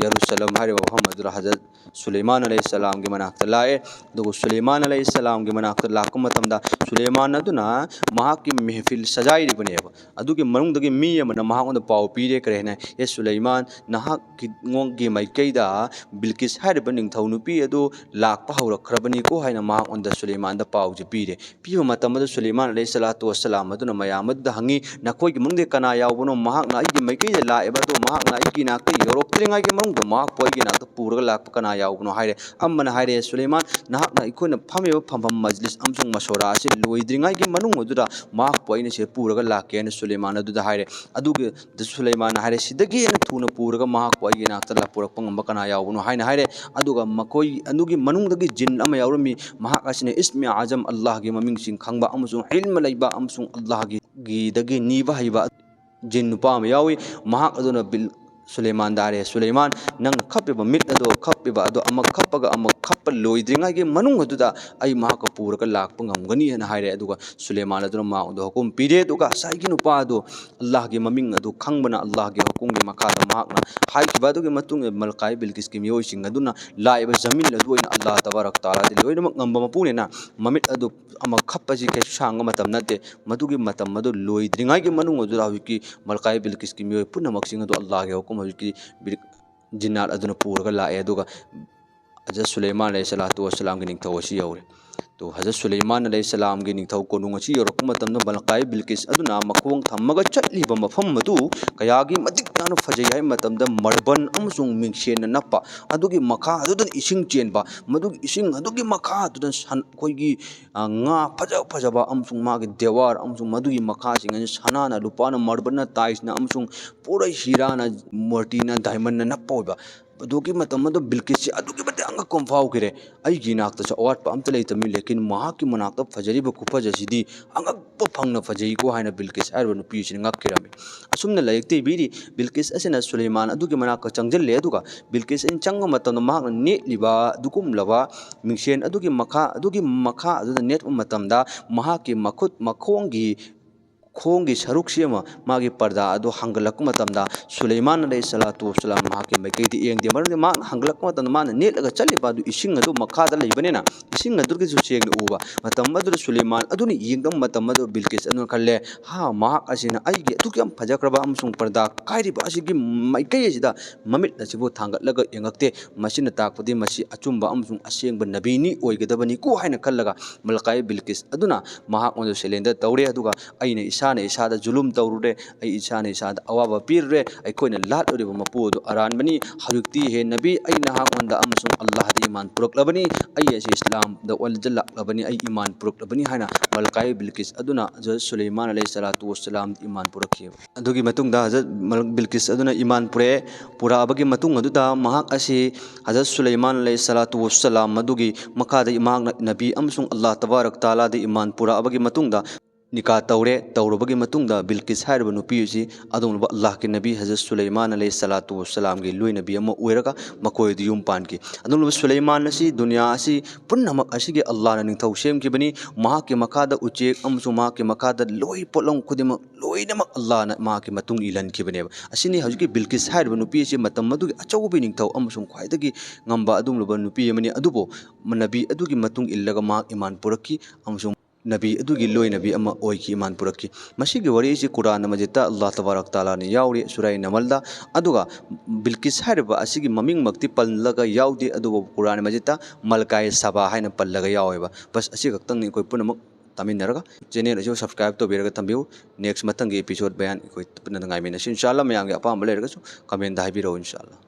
ꯌꯦꯔꯨꯁꯂꯝ ꯍꯥꯏꯔꯤꯕ ꯃꯐꯝ ꯑꯗꯨꯗ ꯍꯖꯔꯠ ꯁꯨꯂꯩꯃꯥꯟ ꯑꯂꯩꯍꯤꯁꯁꯂꯥꯝꯒꯤ ꯃꯅꯥꯛꯇ ꯂꯥꯛꯑꯦ꯫ ꯑꯗꯨꯒ ꯁꯨꯂꯩꯃꯥꯟ ꯑꯂꯩꯍꯤꯁꯁꯂꯥꯝꯒꯤ ꯃꯅꯥꯛꯇ ꯂꯥꯛꯄ ꯃꯇꯝꯗ ꯁꯨꯂꯩꯃꯥꯟ ꯑꯗꯨꯅ ꯃꯍꯥꯛꯀꯤ ꯃꯦꯍꯐꯤꯜ ꯁꯖꯥꯏꯔꯤꯕꯅꯦꯕ꯫ ꯑꯗꯨꯒꯤ ꯃꯅꯨꯡꯗꯒꯤ ꯃꯤ ꯑꯃꯅ ꯃꯍꯥꯛꯉꯣꯟꯗ ꯄꯥꯎ ꯄꯤꯔꯦ, ꯀꯔꯤ ꯍꯥꯏꯅ, "ꯑꯦ ꯁꯨꯂꯩꯃꯥꯟ, ꯅꯍꯥꯛꯀꯤ ꯃꯥꯏꯀꯩꯗ ꯕꯤꯜꯀꯤꯁ ꯍꯥꯏꯔꯤꯕ ꯅꯤꯡꯊꯧ ꯅꯨꯄꯤ ꯑꯗꯨ ꯂꯥꯛꯄ ꯍꯧꯔꯛꯈ꯭ꯔꯕꯅꯤꯀꯣ" ꯍꯥꯏꯅ ꯃꯍꯥꯛꯉꯣꯟꯗ ꯁꯨꯂꯩꯃꯥꯟꯗ ꯄꯥꯎꯁꯦ ꯄꯤꯔꯦ꯫ ꯄꯤꯕ ꯃꯇꯝ ꯑꯗꯨ ꯁꯨꯂꯩꯃꯥꯟ ꯑꯂꯩꯍꯤꯁꯁꯂꯥꯇꯨ ꯋꯥꯁꯁꯂꯥꯝ ꯑꯗꯨꯅ ꯃꯌꯥꯝ ꯑꯗꯨꯗ ꯍꯪꯉꯤ, "ꯅꯈꯣꯏꯒꯤ ꯃꯅꯨꯡꯗ ꯀꯅꯥ ꯌꯥꯎꯕꯅꯣ? ꯃꯍꯥꯛꯅ ꯑꯩꯒꯤ ꯃꯥꯏꯀꯩꯗ ꯂꯥꯛꯑꯦꯕ, ꯑꯗꯣ ꯃꯍꯥꯛꯅ ꯑꯩꯒꯤ ꯅꯥꯛꯇ ꯌꯧꯔꯛꯇ꯭ꯔꯤꯉꯩꯒꯤ ꯃꯅꯨꯡꯗ ꯃꯍꯥꯛꯄꯨ ꯑꯩꯒꯤ ꯅꯥꯛꯇ ꯄꯨꯔꯒ ꯂꯥꯛꯄ ꯀꯅꯥ ꯌꯥꯎꯕꯅꯣ ꯍꯥꯏꯔꯦ꯫ ꯑꯃꯅ ꯍꯥꯏꯔꯦ, "ꯁꯨꯂꯩꯃꯥꯟ, ꯅꯍꯥꯛꯅ ꯑꯩꯈꯣꯏꯅ ꯐꯝꯃꯤꯕ ꯐꯝꯐꯝ ꯃꯖꯂꯤꯁ ꯑꯃꯁꯨꯡ ꯃꯁꯣꯔꯥ ꯑꯁꯤ ꯂꯣꯏꯗ꯭ꯔꯤꯉꯩꯒꯤ ꯃꯅꯨꯡ ꯑꯗꯨꯗ ꯃꯍꯥꯛꯄꯨ ꯑꯩꯅ ꯁꯤꯗ ꯄꯨꯔꯒ ꯂꯥꯛꯀꯦ" ꯍꯥꯏꯅ ꯁꯨꯂꯩꯃꯥꯟ ꯑꯗꯨꯗ ꯍꯥꯏꯔꯦ꯫ ꯑꯗꯨꯒꯤ ꯁꯨꯂꯩꯃꯥꯟꯅ ꯍꯥꯏꯔꯦ, "ꯁꯤꯗꯒꯤ ꯍꯦꯟꯅ ꯊꯨꯅ ꯄꯨꯔꯒ ꯃꯍꯥꯛꯄꯨ ꯑꯩꯒꯤ ꯅꯥꯛꯇ ꯂꯥꯛ-, ꯄꯨꯔꯛꯄ ꯉꯝꯕ ꯀꯅꯥ ꯌꯥꯎꯕꯅꯣ?" ꯍꯥꯏꯅ ꯍꯥꯏꯔꯦ꯫ ꯑꯗꯨꯒ ꯃꯈꯣꯏ ꯑꯗꯨꯒꯤ ꯃꯅꯨꯡꯗꯒꯤ ꯖꯤꯟ ꯑꯃ ꯌꯥꯎꯔꯝꯃꯤ꯫ ꯃꯍꯥꯛ ꯑꯁꯤꯅ ꯏꯁꯃꯤ ꯑꯖꯝ, ꯑꯜꯂꯥꯍꯒꯤ ꯃꯃꯤꯡꯁꯤꯡ ꯈꯪꯕ ꯑꯃꯁꯨꯡ ꯏꯜꯃ ꯂꯩꯕ ꯑꯃꯁꯨꯡ ꯑꯜꯂꯥꯍꯒꯤ ꯒꯤꯗꯒꯤ ꯅꯤꯕ ꯍꯩꯕ ꯖꯤꯟ ꯅꯨꯄꯥ ꯑꯃ ꯌꯥꯎꯏ꯫ ꯃꯍꯥꯛ ꯑꯗꯨꯅ ꯕꯤꯜ-, ꯁꯨꯂꯩꯃꯥꯟꯗ ꯍꯥꯏꯔꯦ, "ꯁꯨꯂꯩꯃꯥꯟ, ꯅꯪꯅ ꯈꯞꯄꯤꯕ ꯃꯤꯠ ꯑꯗꯣ, ꯈꯞꯄꯤꯕ ꯑꯗꯣ ꯑꯃ ꯈꯞꯄꯒ ꯑꯃ ꯈꯞꯄ ꯂꯣꯏꯗ꯭ꯔꯤꯉꯩꯒꯤ ꯃꯅꯨꯡ ꯑꯗꯨꯗ ꯑꯩ ꯃꯍꯥꯛꯀ ꯄꯨꯔꯒ ꯂꯥꯛꯄ ꯉꯝꯒꯅꯤ" ꯍꯥꯏꯅ ꯍꯥꯏꯔꯦ꯫ ꯑꯗꯨꯒ ꯁꯨꯂꯩꯃꯥꯟ ꯑꯗꯨꯅ ꯃꯍꯥꯛꯗ ꯍꯨꯀꯨꯝ ꯄꯤꯔꯦ꯫ ꯑꯗꯨꯒ ꯉꯁꯥꯏꯒꯤ ꯅꯨꯄꯥ ꯑꯗꯨ ꯑꯜꯂꯥꯍꯒꯤ ꯃꯃꯤꯡ ꯑꯗꯨ ꯈꯪꯕꯅ, ꯑꯜꯂꯥꯍꯒꯤ ꯍꯨꯀꯨꯝꯒꯤ ꯃꯈꯥꯗ ꯃꯍꯥꯛꯅ ꯍꯥꯏꯈꯤꯕ ꯑꯗꯨꯒꯤ ꯃꯇꯨꯡ ꯏꯟꯅ ꯃꯜꯀꯥꯏ ꯕꯤꯜꯀꯤꯁꯀꯤ ꯃꯤꯑꯣꯏꯁꯤꯡ ꯑꯗꯨꯅ ꯂꯥꯛꯏꯕ ꯖꯃꯤꯟ ꯑꯗꯨ ꯑꯣꯏꯅ ꯑꯜꯂꯥꯍ ꯇꯕꯥꯔꯛ ꯇꯥꯂꯥꯗꯤ ꯂꯣꯏꯅꯃꯛ ꯉꯝꯕ ꯃꯄꯨꯅꯤꯅ, ꯃꯃꯤꯠ ꯑꯗꯨ ꯑꯃ ꯈꯞꯄꯁꯤ ꯀꯩꯁꯨ ꯁꯥꯡꯕ ꯃꯇꯝ ꯅꯠꯇꯦ꯫ ꯃꯗꯨꯒꯤ ꯃꯇꯝ ꯑꯗꯨ ꯂꯣꯏꯗ꯭ꯔꯤꯉꯩꯒꯤ ꯃꯅꯨꯡ ꯑꯗꯨꯗ ꯍꯧꯖꯤꯛꯀꯤ ꯃꯜꯀꯥꯏ ꯕꯤꯜꯀꯤꯁꯀꯤ ꯃꯤꯑꯣꯏ ꯄꯨꯝꯅꯃꯛꯁꯤꯡ ꯑꯗꯨ ꯑꯜꯂꯥꯍꯒꯤ ꯍꯨꯀꯨꯝ ꯍꯧꯖꯤꯛꯀꯤ ꯕꯤꯜ-, ꯖꯤꯟꯅꯥꯠ ꯑꯗꯨꯅ ꯄꯨꯔꯒ ꯂꯥꯛꯑꯦ꯫ ꯑꯗꯨꯒ ꯍꯖꯔꯠ ꯁꯨꯂꯩꯃꯥꯟ ꯑꯂꯩꯍꯤ ꯁꯂꯥꯇꯨ ꯋꯁꯁꯂꯥꯝꯒꯤ ꯅꯤꯡꯊꯧ ꯑꯁꯤ ꯌꯧꯔꯦ꯫ ꯇꯣ, ꯍꯖꯔꯠ ꯁꯨꯂꯩꯃꯥꯟ ꯑꯂꯩꯍꯤ ꯁꯂꯥꯝꯒꯤ ꯅꯤꯡꯊꯧ ꯀꯣꯅꯨꯡ ꯑꯁꯤ ꯌꯧꯔꯛꯄ ꯃꯇꯝꯗ ꯃꯜꯀꯥꯏ ꯕꯤꯜꯀꯤꯁ ꯑꯗꯨꯅ ꯃꯈꯣꯡ ꯊꯝꯃꯒ ꯆꯠꯂꯤꯕ ꯃꯐꯝ ꯑꯗꯨ ꯀꯌꯥꯒꯤ ꯃꯇꯤꯛ ꯌꯥꯝꯅ ꯐꯖꯩ ꯍꯥꯏꯕ ꯃꯇꯝꯗ ꯃꯥꯔꯕꯜ ꯑꯃꯁꯨꯡ ꯃꯤꯡꯁꯦꯟꯅ ꯅꯞꯄ, ꯑꯗꯨꯒꯤ ꯃꯈꯥ ꯑꯗꯨꯗ ꯏꯁꯤꯡ ꯆꯦꯟꯕ, ꯃꯗꯨꯒꯤ ꯏꯁꯤꯡ ꯑꯗꯨꯒꯤ ꯃꯈꯥ ꯑꯗꯨꯗ ꯁꯟ-, ꯑꯩꯈꯣꯏꯒꯤ, ꯑ, ꯉꯥ ꯐꯖ ꯐꯖꯕ ꯑꯃꯁꯨꯡ ꯃꯥꯒꯤ ꯗꯦꯋꯥꯔ ꯑꯃꯁꯨꯡ ꯃꯗꯨꯒꯤ ꯃꯈꯥꯁꯤꯡ ꯑꯁꯤ ꯁꯅꯥꯅ, ꯂꯨꯄꯥꯅ, ꯃꯥꯔꯕꯜꯅ, ꯇꯥꯏꯜꯁꯅ ꯑꯃꯁꯨꯡ ꯄꯨꯔꯥ ꯍꯤꯔꯥꯅ, ꯃꯣꯇꯤꯅ, ꯗꯥꯏꯃꯟꯅ ꯅꯞꯄ ꯑꯣꯏꯕ꯫ ꯑꯗꯨꯒꯤ ꯃꯇꯝ ꯑꯗꯨ ꯕꯤꯜꯀꯤꯁꯁꯤ ꯑꯗꯨꯛꯀꯤ ꯃꯇꯤꯛ ꯑꯉꯛꯄ ꯑꯃ ꯐꯥꯎꯈꯤꯔꯦ꯫ "ꯑꯩꯒꯤ ꯏꯅꯥꯛꯇꯁꯨ ꯑꯋꯥꯠꯄ ꯑꯝꯇ ꯂꯩꯇꯕꯅꯤ, ꯂꯦꯀꯤꯟ ꯃꯍꯥꯛꯀꯤ ꯃꯅꯥꯛꯇ ꯐꯖꯔꯤꯕ ꯈꯨꯐꯖꯁꯤꯗꯤ ꯑꯉꯛꯄ ꯐꯪꯅ ꯐꯖꯩꯀꯣ" ꯍꯥꯏꯅ ꯕꯤꯜꯀꯤꯁ ꯍꯥꯏꯔꯤꯕ ꯅꯨꯄꯤꯁꯤꯅ ꯉꯛꯈꯤꯔꯝꯃꯤ꯫ ꯑꯁꯨꯝꯅ ꯂꯥꯏꯔꯤꯛꯇ ꯏꯕꯤꯔꯤ, ꯕꯤꯜꯀꯤꯁ ꯑꯁꯤꯅ ꯁꯨꯂꯩꯃꯥꯟ ꯑꯗꯨꯒꯤ ꯃꯅꯥꯛꯇ ꯆꯪꯁꯤꯜꯂꯦ, ꯑꯗꯨꯒ ꯕꯤꯜꯀꯤꯁ ꯑꯁꯤꯅ ꯆꯪꯕ ꯃꯇꯝꯗ ꯃꯍꯥꯛꯅ ꯅꯦꯠꯂꯤꯕ ꯑꯗꯨꯒꯨꯝꯂꯕ ꯃꯤꯡꯁꯦꯟ ꯑꯗꯨꯒꯤ ꯃꯈꯥ, ꯑꯗꯨꯒꯤ ꯃꯈꯥ ꯑꯗꯨꯗ ꯅꯦꯠꯄ ꯃꯇꯝꯗ ꯃꯍꯥꯛꯀꯤ ꯃꯈꯨꯠ ꯃꯈꯣꯡꯒꯤ ꯈꯣꯡꯒꯤ ꯁꯔꯨꯛꯁꯤ ꯑꯃ ꯃꯥꯒꯤ ꯄꯔꯗꯥ ꯑꯗꯨ ꯍꯥꯡꯒꯠꯂꯛꯄ ꯃꯇꯝꯗ ꯁꯨꯂꯩꯃꯥꯟ ꯑꯂꯩꯍꯤ ꯁꯂꯥꯇꯨ ꯋꯁꯁꯂꯥꯝ ꯃꯍꯥꯛꯀꯤ ꯃꯥꯏꯀꯩꯗ ꯌꯦꯡꯗꯦ꯫ ꯃꯔꯝꯗꯤ ꯃꯍꯥꯛꯅ ꯍꯥꯡꯒꯠꯂꯛꯄ ꯃꯇꯝꯗ ꯃꯥꯅ ꯅꯦꯠꯂꯒ ꯆꯠꯂꯤꯕ ꯑꯗꯨ ꯏꯁꯤꯡ ꯑꯗꯨ ꯃꯈꯥꯗ ꯂꯩꯕꯅꯤꯅ ꯏꯁꯤꯡ ꯑꯗꯨꯒꯤꯁꯨ ꯁꯦꯡꯅ ꯎꯕ꯫ ꯃꯇꯝ ꯑꯗꯨꯗ ꯁꯨꯂꯩꯃꯥꯟ ꯑꯗꯨꯅ ꯌꯦꯡꯗꯕ ꯃꯇꯝ ꯑꯗꯨ ꯕꯤꯜꯀꯤꯁ ꯑꯗꯨꯅ ꯈꯜꯂꯦ, "ꯍꯥ, ꯃꯍꯥꯛ ꯑꯁꯤꯅ ꯑꯩꯒꯤ ꯑꯗꯨꯛ ꯌꯥꯝ ꯐꯖꯈ꯭ꯔꯕ ꯑꯃꯁꯨꯡ ꯄꯔꯗꯥ ꯀꯥꯏꯔꯤꯕ ꯑꯁꯤꯒꯤ ꯃꯥꯏꯀꯩ ꯑꯁꯤꯗ ꯃꯃꯤꯠ ꯑꯁꯤꯕꯨ ꯊꯥꯡꯒꯠꯂꯒ ꯌꯦꯡꯉꯛꯇꯦ꯫ ꯃꯁꯤꯅ ꯇꯥꯛꯄꯗꯤ ꯃꯁꯤ ꯑꯆꯨꯝꯕ ꯑꯃꯁꯨꯡ ꯑꯁꯦꯡꯕ ꯅꯕꯤꯅꯤ ꯑꯣꯏꯒꯗꯕꯅꯤꯀꯣ" ꯍꯥꯏꯅ ꯈꯜꯂꯒ ꯃꯜꯀꯥꯏ ꯕꯤꯜꯀꯤꯁ ꯑꯗꯨꯅ ꯃꯍꯥꯛꯉꯣꯟꯗ ꯁꯦꯂꯦꯟꯗꯔ ꯇꯧꯔꯦ꯫ ꯑꯗꯨꯒ ꯑꯩꯅ ꯏꯁꯥ ꯏꯁꯥꯅ ꯏꯁꯥꯗ ꯖꯨꯂꯨꯝ ꯇꯧꯔꯨꯔꯦ, ꯑꯩ ꯏꯁꯥꯅ ꯏꯁꯥꯗ ꯑꯋꯥꯕ ꯄꯤꯔꯨꯔꯦ, ꯑꯩꯈꯣꯏꯅ ꯂꯥꯠꯂꯨꯔꯤꯕ ꯃꯄꯨ ꯑꯗꯨ ꯑꯔꯥꯟꯕꯅꯤ꯫ ꯍꯧꯖꯤꯛꯇꯤ ꯍꯦ ꯅꯕꯤ, ꯑꯩ ꯅꯍꯥꯛꯉꯣꯟꯗ ꯑꯃꯁꯨꯡ ꯑꯜꯂꯥꯍꯗ ꯏꯃꯥꯟ ꯄꯨꯔꯛꯂꯕꯅꯤ, ꯑꯩ ꯑꯁꯤ ꯏꯁꯂꯥꯝꯗ ꯑꯣꯜꯂꯛꯂꯕꯅꯤ, ꯑꯩ ꯏꯃꯥꯟ ꯄꯨꯔꯛꯂꯕꯅꯤ ꯍꯥꯏꯅ ꯃꯜꯀꯥꯏ ꯕꯤꯜꯀꯤꯁ ꯑꯗꯨꯅ ꯍꯖꯔꯠ ꯁꯨꯂꯩꯃꯥꯟ ꯑꯂꯩꯍꯤ ꯁꯂꯥꯇꯨ ꯋꯁꯁꯂꯥꯝꯗ ꯏꯃꯥꯟ ꯄꯨꯔꯛꯈꯤ꯫ ꯑꯗꯨꯒꯤ ꯃꯇꯨꯡꯗ ꯍꯖꯔꯠ ꯃꯜ-, ꯕꯤꯜꯀꯤꯁ ꯑꯗꯨꯅ ꯏꯃꯥꯟ ꯄꯨꯔꯛꯑꯦ꯫ ꯄꯨꯔꯛꯑꯕꯒꯤ ꯃꯇꯨꯡ ꯑꯗꯨꯗ ꯃꯍꯥꯛ ꯑꯁꯤ ꯍꯖꯔꯠ ꯁꯨꯂꯩꯃꯥꯟ ꯑꯂꯩꯍꯤ ꯁꯂꯥꯇꯨ ꯋꯁꯁꯂꯥꯝ ꯑꯗꯨꯒꯤ ꯃꯈꯥꯗ ꯃꯍꯥꯛꯅ ꯅꯕꯤ ꯑꯃꯁꯨꯡ ꯑꯜꯂꯥꯍ ꯇꯕꯥꯔꯛ ꯇꯥꯂꯥꯗ ꯏꯃꯥꯟ ꯄꯨꯔꯛꯑꯕꯒꯤ ꯃꯇꯨꯡꯗ ꯅꯤꯀꯥ ꯇꯧꯔꯦ꯫ ꯇꯧꯔꯕꯒꯤ ꯃꯇꯨꯡꯗ ꯕꯤꯜꯀꯤꯁ ꯍꯥꯏꯔꯤꯕ ꯅꯨꯄꯤ ꯑꯁꯤ ꯑꯗꯨꯒꯨꯝꯂꯕ ꯑꯜꯂꯥꯍꯀꯤ ꯅꯕꯤ ꯍꯖꯔꯠ ꯁꯨꯂꯩꯃꯥꯟ ꯑꯂꯩꯍꯤ ꯁꯂꯥꯇꯨ ꯋꯁꯁꯂꯥꯝꯒꯤ ꯂꯣꯏꯅꯕꯤ ꯑꯃ ꯑꯣꯏꯔꯒ ꯃꯈꯣꯏꯗ ꯌꯨꯝ ꯄꯥꯟꯈꯤ꯫ ꯑꯗꯨꯒꯨꯝꯂꯕ ꯁꯨꯂꯩꯃꯥꯟ ꯑꯁꯤ ꯗꯨꯅꯤꯌꯥ ꯑꯁꯤ ꯄꯨꯝꯅꯃꯛ ꯑꯁꯤꯒꯤ ꯑꯜꯂꯥꯍꯅ ꯅꯤꯡꯊꯧ ꯁꯦꯝꯈꯤꯕꯅꯤ꯫ ꯃꯍꯥꯛꯀꯤ ꯃꯈꯥꯗ ꯎꯆꯦꯛ ꯑꯃꯁꯨꯡ ꯃꯍꯥꯛꯀꯤ ꯃꯈꯥꯗ ꯂꯣꯏ ꯄꯣꯠꯂꯝ ꯈꯨꯗꯤꯡꯃꯛ ꯂꯣꯏꯅꯃꯛ ꯑꯜꯂꯥꯍꯅ ꯃꯍꯥꯛꯀꯤ ꯃꯇꯨꯡ ꯏꯜꯍꯟꯈꯤꯕꯅꯦꯕ꯫ ꯑꯁꯤꯅꯤ ꯍꯧꯖꯤꯛꯀꯤ ꯕꯤꯜꯀꯤꯁ ꯍꯥꯏꯔꯤꯕ ꯅꯨꯄꯤ ꯑꯁꯤ ꯃꯇꯝ ꯑꯗꯨꯒꯤ ꯑꯆꯧꯕ ꯅꯤꯡꯊꯧ ꯑꯃꯁꯨꯡ ꯈ꯭ꯋꯥꯏꯗꯒꯤ ꯉꯝꯕ ꯑꯗꯨꯒꯨꯝꯂꯕ ꯅꯨꯄꯤ ꯑꯃꯅꯤ꯫ ꯑꯗꯨꯕꯨ ꯅꯕꯤ ꯑꯗꯨꯒꯤ ꯃꯇꯨꯡ ꯏꯜꯂꯒ ꯃꯍꯥꯛ ꯏꯃꯥꯟ ꯄꯨꯔꯛꯈꯤ ꯑꯃꯁꯨꯡ ꯅꯕꯤ ꯑꯗꯨꯒꯤ ꯂꯣꯏꯅꯕꯤ ꯑꯃ ꯑꯣꯏꯈꯤ, ꯏꯃꯥꯟ ꯄꯨꯔꯛꯈꯤ꯫ ꯃꯁꯤꯒꯤ ꯋꯥꯔꯤꯁꯤ ꯀꯨꯔꯥꯟ ꯃꯖꯤꯗꯇ ꯑꯜꯂꯥꯍ ꯇꯕꯥꯔꯛ ꯇꯥꯂꯥꯅ ꯌꯥꯎꯔꯤ, ꯁꯨꯔꯥꯏ ꯅꯃꯜꯗ꯫ ꯑꯗꯨꯒ ꯕꯤꯜꯀꯤꯁ ꯍꯥꯏꯔꯤꯕ ꯑꯁꯤꯒꯤ ꯃꯃꯤꯡꯃꯛꯇꯤ ꯄꯜꯂꯒ ꯌꯥꯎꯗꯦ, ꯑꯗꯨꯕꯨ ꯀꯨꯔꯥꯟ ꯃꯖꯤꯗꯇ ꯃꯜꯀꯥꯏ ꯁꯕꯥ ꯍꯥꯏꯅ ꯄꯜꯂꯒ ꯌꯥꯎꯋꯦꯕ꯫ ꯕꯁ ꯑꯁꯤ ꯈꯛꯇꯪꯅꯤ ꯑꯩꯈꯣꯏ ꯄꯨꯝꯅꯃꯛ ꯇꯥꯃꯤꯟꯅꯔꯒ꯫ ꯆꯦꯅꯦꯜ ꯑꯁꯤꯕꯨ ꯁꯕꯁꯀ꯭ꯔꯥꯏꯕ ꯇꯧꯕꯤꯔꯒ ꯊꯝꯕꯤꯌꯨ꯫ ꯅꯦꯛꯁ ꯃꯊꯪꯒꯤ ꯑꯦꯄꯤꯁꯣꯗ ꯕꯌꯥꯟ ꯑꯩꯈꯣꯏ ꯄꯨꯟꯅ ꯉꯥꯏꯃꯤꯟꯅꯁꯤ꯫ ꯏꯟꯁꯥ ꯑꯜꯂꯥꯍ ꯃꯌꯥꯝꯒꯤ ꯑꯄꯥꯝꯕ ꯂꯩꯔꯒꯁꯨ ꯀꯃꯦꯟꯗ ꯍꯥꯏꯕꯤꯔꯛꯎ, ꯏꯟꯁꯥ ꯑꯜꯂꯥꯍ꯫